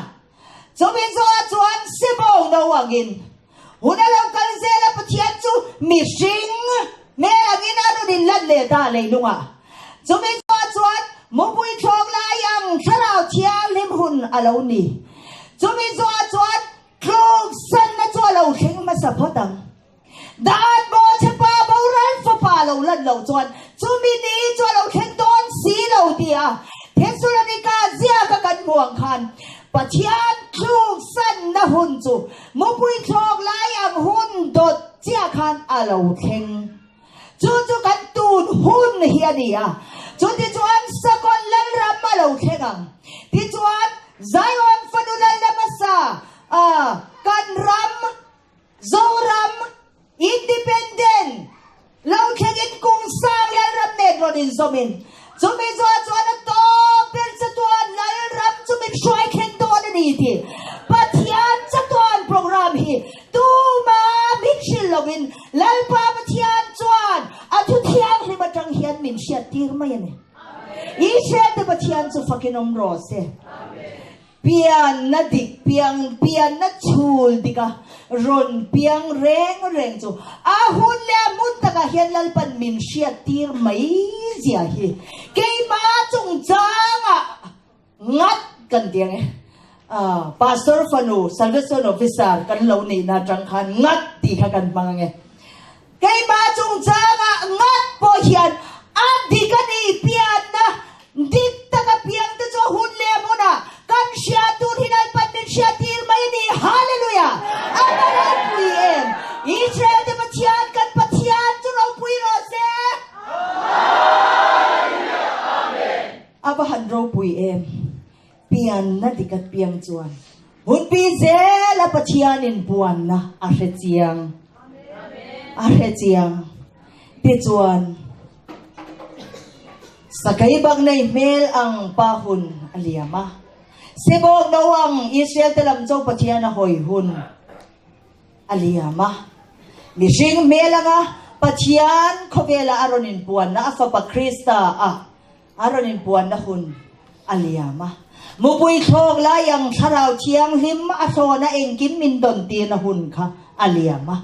Chumi zawhah chuan Sibo no angin hun a lo kal zel a, Pathian chu mihring hmel angin a rawn inlan leh ta a leilungah. Chumi zawhah chuan mupui thlawk lai ang Thlarau Thianghlim hun a lo ni. Chumi zawhah chuan Tluk sanna chu a lo thleng hmasa phawt ang. Dan Bawhchhepa boral fapa lo lan loh chuan chumi ni chu a lo thleng dawn si lo tia Thesalonika ziaka kan hmu ang khan Pathian tluk sanna hun chu mupui thlawk lai ang hun dawt chiah khan a lo thleng. Chu chu kan tun hun hi a ni a, chutichuan Sakawlh Lalram a lo thleng ang. Tichuan, Zion fanu Lalna hmasa a kan ram, Zoram, Independent, lo thlengin kum sang Lalram nen rawn inzawmin, chumi zawh chuan a tawp ber chatuan Lalram chu min hruai thleng dawn a ni tih Pathian chatuan program hi tuma min hrilh loin Lalpa Pathian chuan a thu thianghlim atang hian min hriat tir mai a ni. Israel te Pathian chu fakin awm rawh se. Pianna dik piang, pianna chhul dika rawn piang reng reng chu a hun leh a hmun takah hian Lalpan min hriat tir mai zia hi keimah chungchangah Ngat kan ti ang e. Pastor fanu Salvation Officer kan lo nihna atang khan ngat tih kha kan hmang ang e. Keimah chungchangah ngat pawh hian a dik a ni pianna dik taka piang te chu a hun leh a hmunah kan hria tur hi Lalpan min hria tir mai a ni. Hallelujah! A va ropui em! Israel te Pathian kan Pathian chu ropui rawh se! Hallelujah! Amen! A va han ropui em! Pianna dikat piang chuan hunpi zela Pathianin puanna a hre chiang. A hre chiang. Tichuan, sakei bak nei hmel ang pa hun a liam a. Sebawk no ang Israel te lam cho Pathian a hawi hun a liam a. Mihring hmel anga Pathian khawvela a rawn inpuanna a Fapa Krista a A rawn inpuanna hun a liam a, mupui thlawk lai ang Thlarau Thianghlim a thlawna engkim min dawn tirna hun kha a liam a.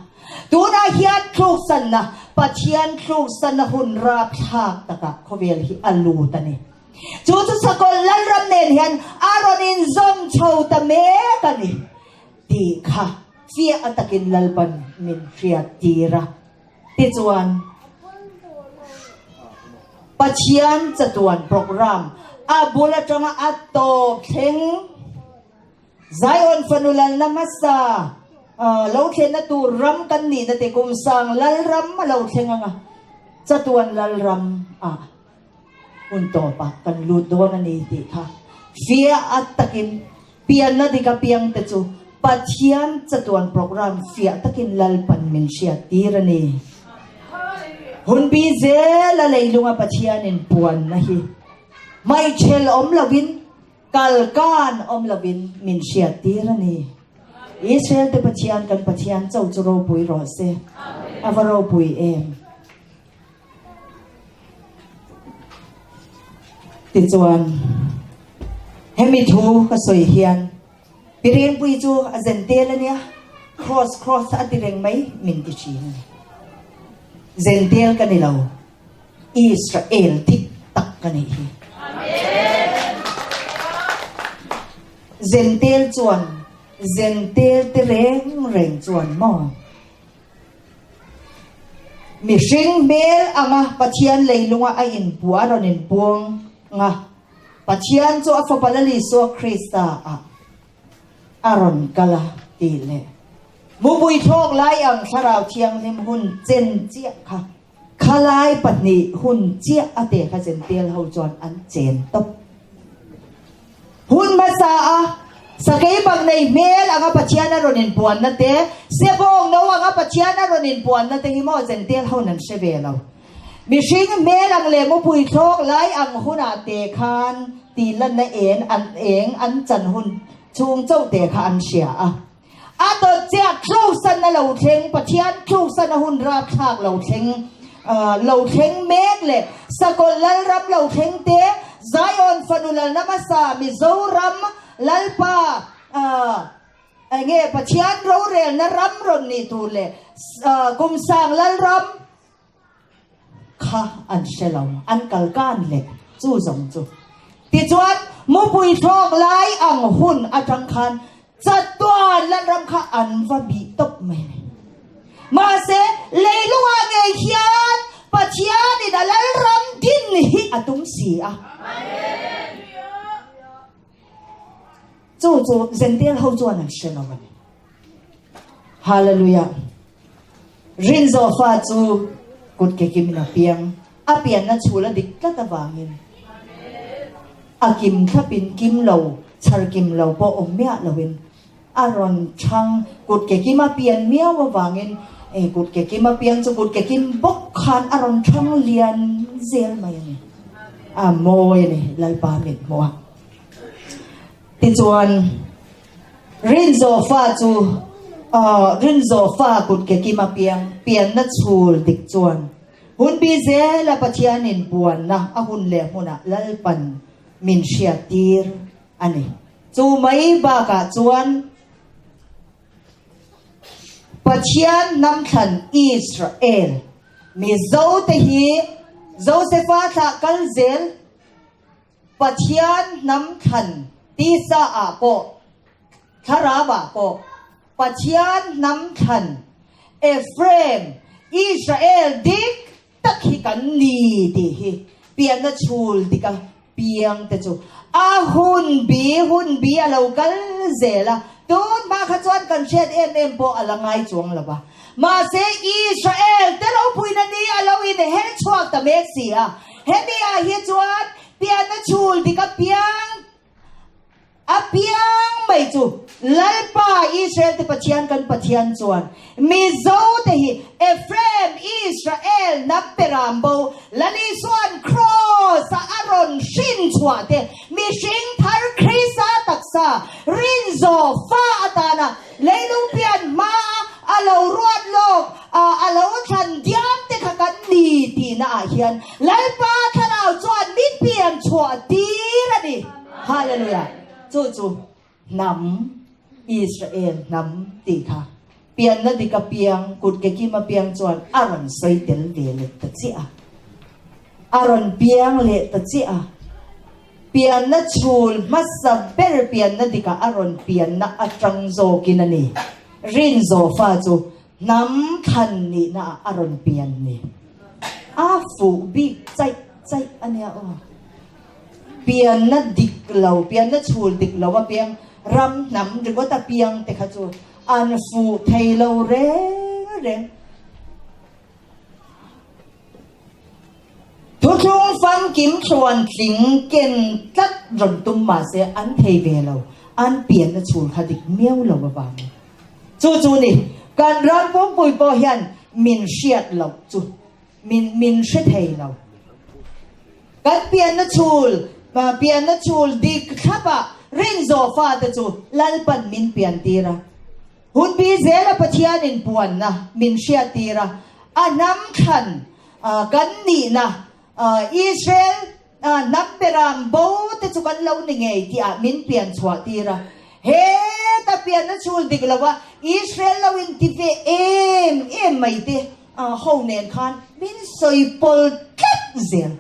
Tunah hian tluksanna, Pathian tluksanna hun rapthlak takah khawvel hi a lut a ni. Chu chu Sakawlh Lalram nen hian a rawn inzawm chho ta mek a ni tih kha fiah takin Lalpan min hriattir a. Tichuan. Pathian chatuan program a bul atanga a tawp thleng Zion fanu lalna hmasa lo thlenna tur ram kan nihna te kum sang lalram a lo thleng anga chatuan lalram ah hun tawpah kan lut dawn a ni tih kha fiah a takin pianna dik a piang te chu Pathian chatuan program fiah takin Lalpan min hriat tir a ni. Hun bi zel a leilunga Pathianin puanna hi hmaichhel awm lovin Kalkan awm lovin min hriattir a ni. Israel te Pathian kan Pathian cho chu ropui rawh se. A va ropui em. Tichuan, hemi thu ka sawi hian Pirengpui chu a zen tel a nia, cross cross a ti reng mai min ti thin a ni. Zen tel ka ni lo. Israel dik tak ka nih hi. Zentel chuan Zentel te reng reng chuan maw mihring hmel anga Pathian leilunga a inpuah a rawn inpuang nga Pathian chu a fapa Lal Isua Krista ah a rawn kal a tih leh mupui thlawk lai ang Thlarau Thianghlim hun chen chiah kha Khalai pahnih hun chiah a te kha Zentel ho chuan an chen tawp. Hun hmasa a sakei bak nei hmel anga Pathian a rawn inpuanna te, sebawng no anga Pathian a rawn inpuanna te hi maw Zentel ho nan hre ve lo. Mihring hmel ang leh mupui thlawk lai ang hunah te khan tihlanna en an eng an chan hun chhung chauh te kha an hria a. A dawt chiah tluksan a lo thleng, Pathian tluksan a hun rapthlak lo thleng, lo thleng mek leh Sakawlh Lalram lo thleng te, Zion fanu lalna hmasa Mizoram Lalpa enge Pathian rorelna ram rawn nih tur leh Kumsang Lalram kha an hre lo, an kal kan leh chu zawng chu. Tichuan, mupui thlawk lai ang hun atang khan chatuan Lalram kha an va bih tawp mai a ni. Mahse, leilungah ngei hian Pathianin a Lalram din hi a tum si a. Chu chu Zentel ho chuan an hre lo a ni. Hallelujah. Rinzawh fa chu kut ke kimin a piang. A pianna chhul a dik tlat avangin a kim thlapin kim lo, chhar kim lo pawh awm miah loin a rawn chhang. Kut ke kim a pian miau avangin e kut ke kim a piang chu kut ke kim bawk khan a rawn chhang lian zel mai a ni. A mawi a ni Lalpa mit hmuh a. Tichuan Rinzawh fa chu Rinzawh fa kut ke kim a piang, pianna chhul dik chuan hun bi zela Pathianin puanna a hun leh hmunah Lalpan min hriattir a ni. Chu mai bakah chuan Pathian hnamthlan Israel Mizote hi Josefa thlah kal zel Pathian hnam thlan tisa ah pawh, thlarau ah pawh, Pathian hnam thlan Ephraim, Israel dik tak hi kan ni tih hi pianna chhul dik a piang te chu a hun bi hun bi a lo kal zel a, tun hma kha chuan kan hriat em em pawh a la ngai chuang lo va. Mahse Israel te ropuina ni a lo inher chhuak ta mek si a. Hemi ah hi chuan pianna chhul dik a piang a piang mai chu Lalpa Israel te Pathian kan Pathian chuan Mizo te hi Ephraim Israel hnam peram bo Lalisuan Kraws a a rawn hrin chhuah te mihring thar Krista taksa rinzaw fa atana Leilung pian hma a lo ruat lawk a, a lo thlan diam te kha kan ni tihna ah hian Lalpa Thlarau chuan min pian chhuah tir a ni. Hallelujah! Chu chu hnam, Israel hnam tih kha pianna dik a piang, kut ke kim a piang chuan a rawn sawi tel ve leh ta chiah a. A rawn piang leh ta chiah a. Pianna chhul hmasa ber pianna dikah a rawn pianna atang zawkin a ni. Rinzaw fa chu hnam thlan nihnaah a rawn pian ni. A fuh bik chaih. chaih a nia aw. Pianna dik lo, pianna chhul dik lo a piang, ram hnam ringawt a piang te kha chu an fuh thei lo reng reng. Thuthlung famkim thluan tling ken tlat rawn tum mahse an thei ve lo, an pianna chhul kha dik miau lo avangin. Chu chu ni, kan ram pumpui pawh hian min hriat loh chu min min hre thei lo. Kan pianna chhul, pianna chhul dik thlapah rinzawh fate chu Lalpan min piantir a. Hun bi zela Pathianin puanna min hriattir a, a hnam thlan kan nihna Israel hnam beram bo te chu kan lo ni ngei tihah min pian chhuah tir a. Heta pianna chhul dik lo a Israel lo inti ve em em mai te ho nen khan min sawi pawl tlat zel.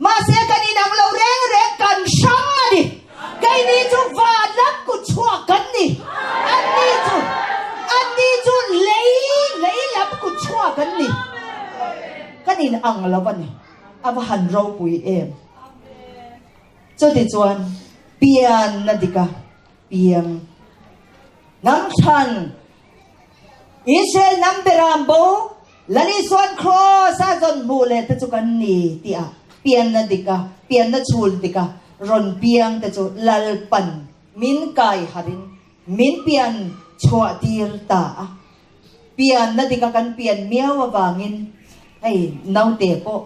Mahse kan inang lo reng reng kan hrang a ni. Keini chu van lam kut chhuak kan ni. Anni chu anni chu lei lei lam kut chhuak an ni. Kan inang lo a ni. A va han ropui em. Chutichuan pianna dika piang hnam thlan Israel hnam beram bo Lal Isuan Kraws a zawn hmuh leh te chu kan ni tih a pianna dik a, pianna chhul dik a rawn piang te chu Lalpan min kai harin min pian chhuah tir ta a. Pianna dik a kan pian miau avangin hei naute pawh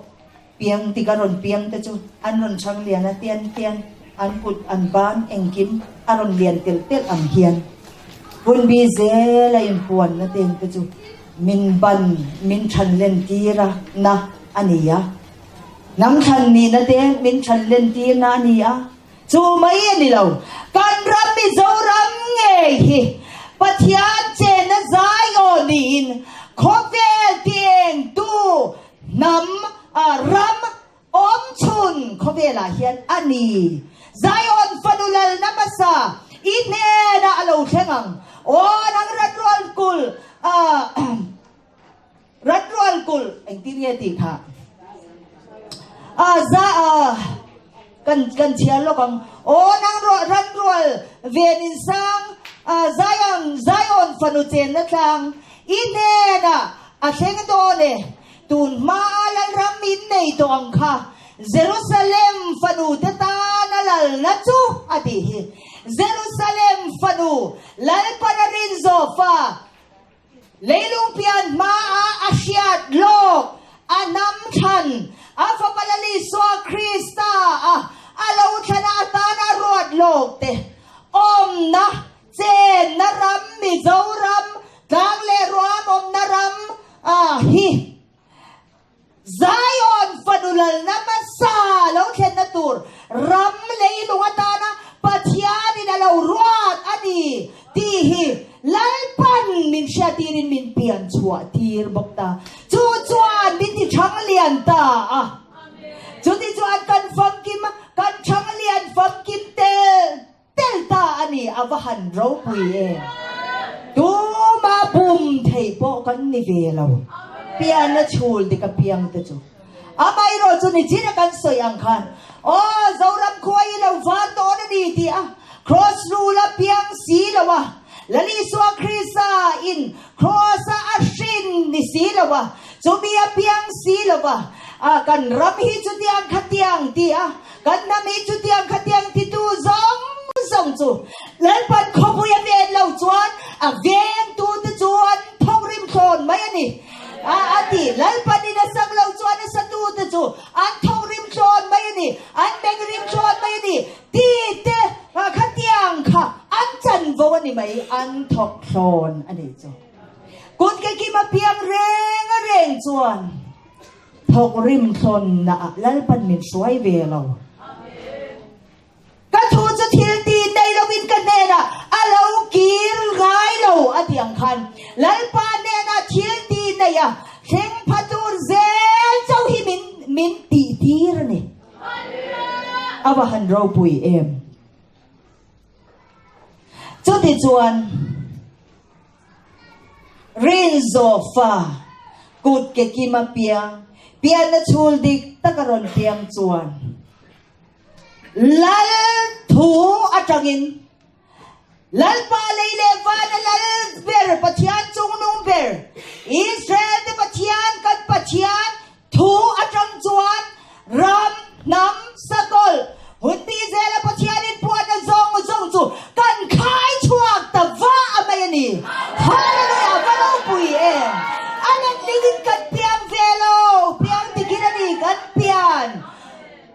piang dik a rawn piang te chu an rawn chhang lian a tian tian an kut an ban engkim a rawn lian telh telh ang hian hunbi zel a inpuanna teng te chu min ban min than len tir a na a ni a, hnam thlan nihna te min than len tir na a ni a. Chu mai a ni lo, kan ram Mizoram ngei hi Pathian chenna zai aw niin khawvel tiengtu hnam ram awm chhun khawvelah hian a ni. Zion fanu lalna hmasa i hnenah a lo thleng ang. Aw nang ran rual kulh Rat rual kulh engtin nge tih kha a za a kan kan chhiar lawk ang. Aw nang ruah ran rual ven in sang a Zion Zion fanu chenna tlang i hnenah a thleng dawn e. Tun hma a Lalram in nei tawh ang kha Jerusalem fanu te tan a lalna chu a tih hi. Jerusalem fanu Lalpana rinzawh fa Leilung pian hmaah a hriat lawk, a hnam thlan, a Fapa Lal Isua Krista a a lo thlana atana ruat lawk te awmna, chenna ram Mizoram tlang leh ruam awmna ram hi Zion fanu lalna hmasa lo thlenna tur ram leilung atana Pathianin a lo ruat a ni tih hi Lalpan min hriatirin min pian chhuah tir bawk ta. Chu chuan min ti thang lian ta a. Chuti chuan kan famkim, kan thang lian famkim tel tel ta a ni. A va han ropui em! Tuma bum thei pawh kan ni ve lo. Piana chhul dik apiang te chu. Amaherawh chu nichin a kan sawi ang khan, Aw, Zoram khua i lo var dawn a ni tih a Kraws rul a piang si lo a, Lal Isua Krista in Kraws a a hrin ni si lo a, chumi a piang si lo a, kan ram hi chutiang khatiang tih a, Kan hnam hi chutiang khatiang titu zawng zawng chu Lalpan khawpui a ven lo chuan a vengtute chu an thawk rim thlawn mai a ni. A a ti. Lalpan in a sak lo chuan a satute chu an thawk rim thlawn mai a ni, an meng rim thlawn mai a ni ti te khatiang kha an chanvo a ni mai, an thawk thlawn a nih chu. Kut ke kim a piang reng a reng chuan. Thawk rim thlawn na ah Lalpan min hruai ve lo. Ka thu chu thil ti nei lo in ka hnenah a lo kir ngai lo a ti ang khan Lalpa hnenah thil ti nei a thleng pha tur zel chauh hi min min tih tir a ni. A va han ropui em. Chutichuan Rinzawfa kut ke kim a piang. Pianna chhul dik tak a rawn piang chuan Lal thu atangin Lalpa lei leh vana Lal ber Pathian chungnung ber Israel te Pathian kan Pathian thu atang chuan ram hnam sakawlh hunbi zela Pathian in puanna zawng zawng chu kan khai chhuak ta vah a mai a ni. Hallelujah! Va ropui em! A letling in kan piang ve lo, piang dikin a ni kan pian.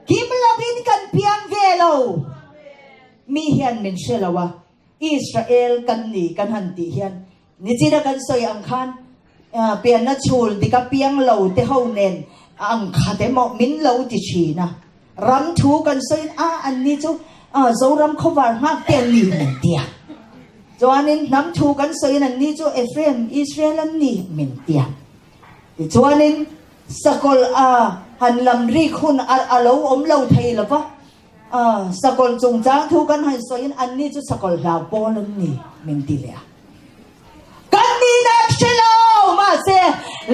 Kim lovin kan piang ve lo. Mi hian min hre lo a, Israel kan ni kan han tih hian nichina kan sawi ang khan pianna chhul dika piang lo te ho nen ang khat emaw min lo ti thin a. Ram thu kan sawiin a an ni chu Zoram khawvar nghak te an ni min ti a. Chuanin hnam thu kan sawiin an ni chu Ephraim, Israel an ni min ti a. Tichuanin sakawlh a han lam rik hun a lo awm lo thei lo va, sakawlh chungchang thu kan han sawiin anni chu sakawlh hlau pawl an ni min ti leh a. Kan nihna an hre lo, mahse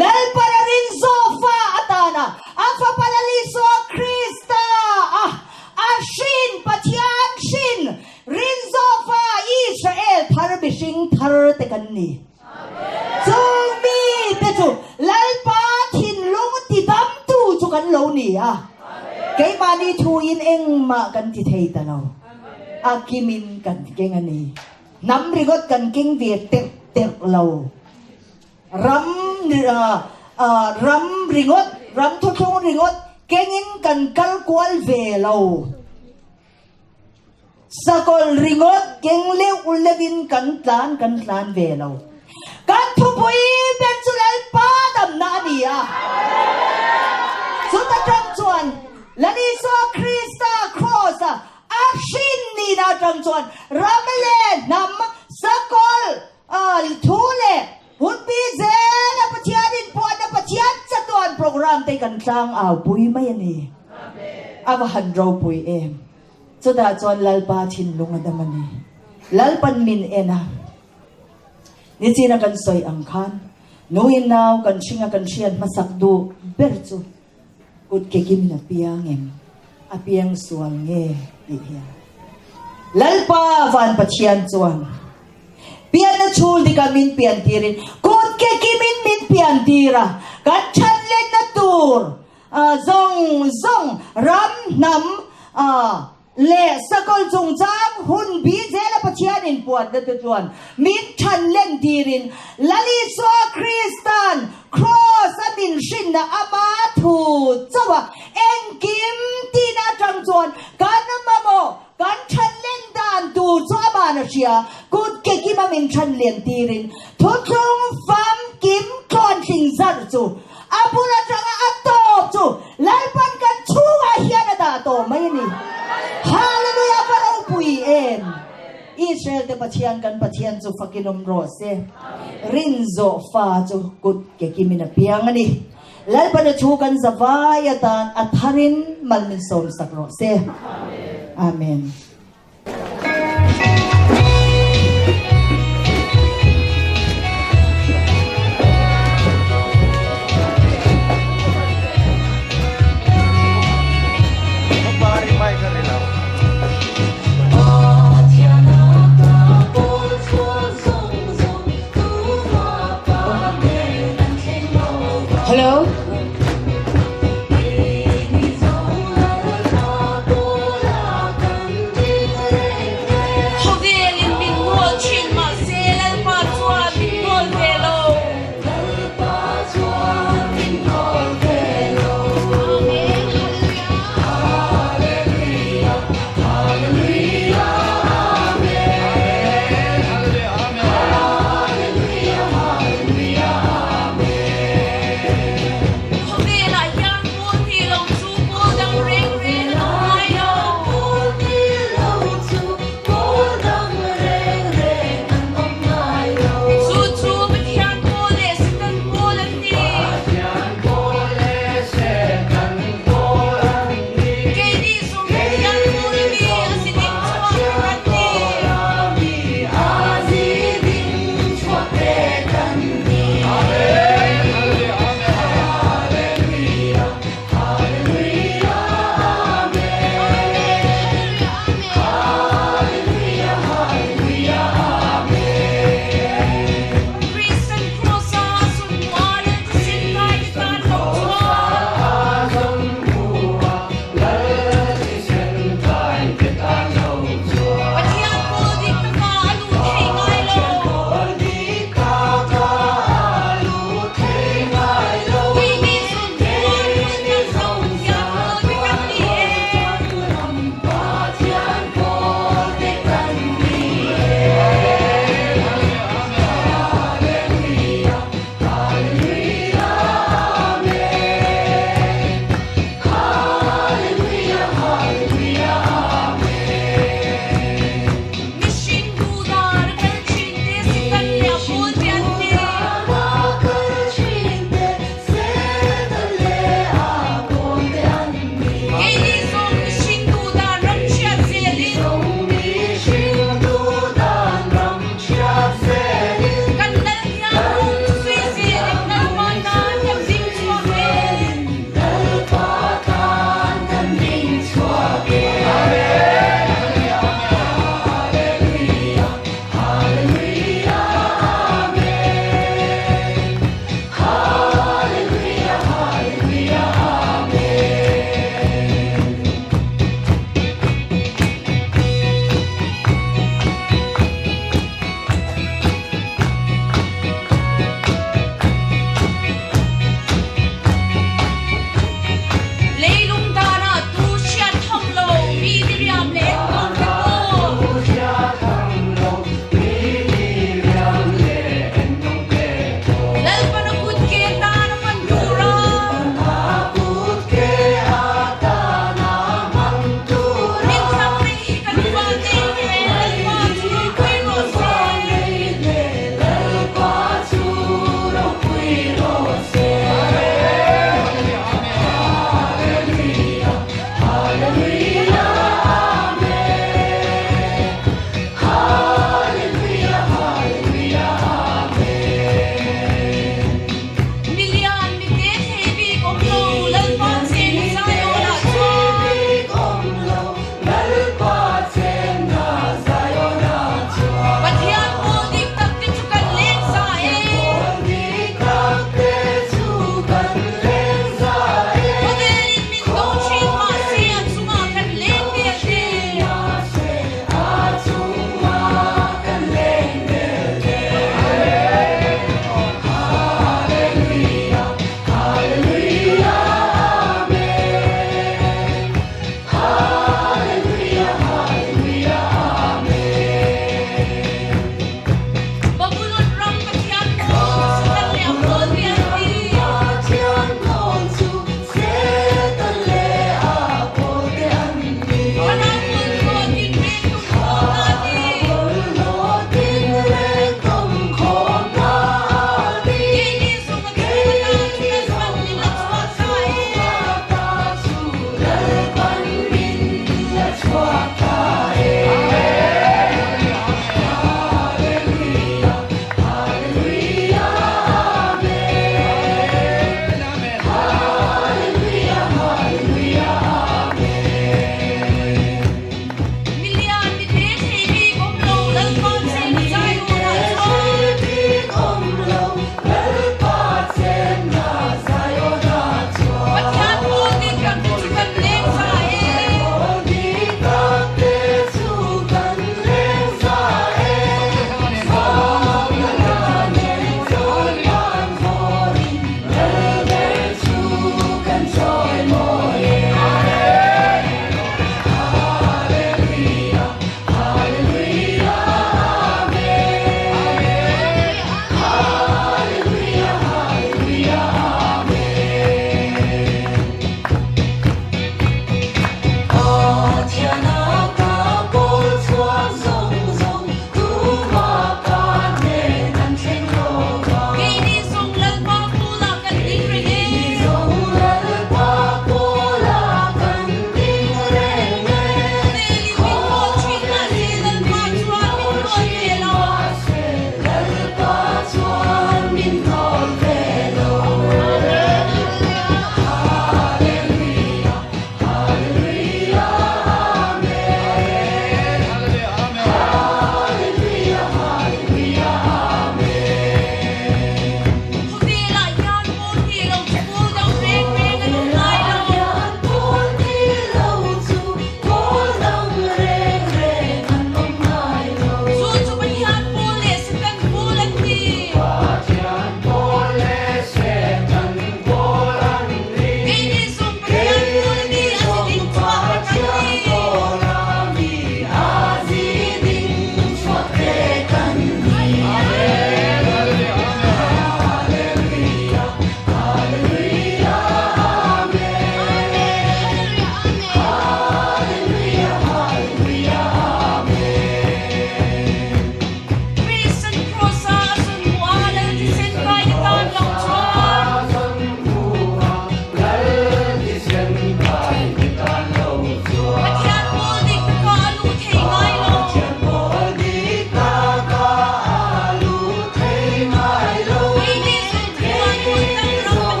Lalpan a rin zawk fa atana a Fapa Lal Isua Krista a a hrin Pathian hrin rin zawk fa Israel thar mihring thar te kan ni. Chung mite chu Lalpa thinlung tidamtu chu kan lo ni a, keimahni thuin engmah kan ti thei ta lo, a kimin kan keng a ni. Hnam ringawt kan keng ve terh terh lo. Ram ram ringawt, ram thuthlung ringawt kengin kan kal kual ve lo. Sakawlh ringawt keng leuh leuhin kan tlan kan tlan ve lo. Kan thupui ber chu Lalpa damna a ni a. Chuta tang chuan Lal Isua Krista Kraws-a a hrin nihna atang chuan ram leh hnam sakawlh thu leh hunpi zela Pathian inpuanna Pathian chatuan program te kan tlang au pui mai a ni. A va han ropui em! Chutah chuan Lalpa thinlung a dam a ni. Lalpan min en a. Nichina kan sawi ang khan nuin nau kan hringa kan hriat hmasak duh ber chu kut ke kimin a piang em? A piang sual nge? tih hi a. Lalpa van Pathian chuan pianna chhul dikah min pian tirin kut ke kimin min pian tir a, kan that lenna tur Zawng zawng ram hnam leh sakawlh chungchang hun bi zela Pathian inpuatna te chuan min than len tirin Lal Isua Kristan Kraws a min hrinna ama thu chauh a engkim tihna atang chuan kan mamawh kan than len dan tur chu aman a hria kut ke kima min than len tirin thuthlung famkim tluantling zarh chu A bul atanga a tawp chu Lalpan kan chhungah hian a dah tawh mai a ni. Hallelujah va ropui em! Israel te Pathian kan Pathian chu fakin awm rawh se. Rin zawh fa chu kut ke kimin a piang a ni. Lalpan a thu kan zavai atan a tharin mal min sawm sak rawh se. Amen. Hello.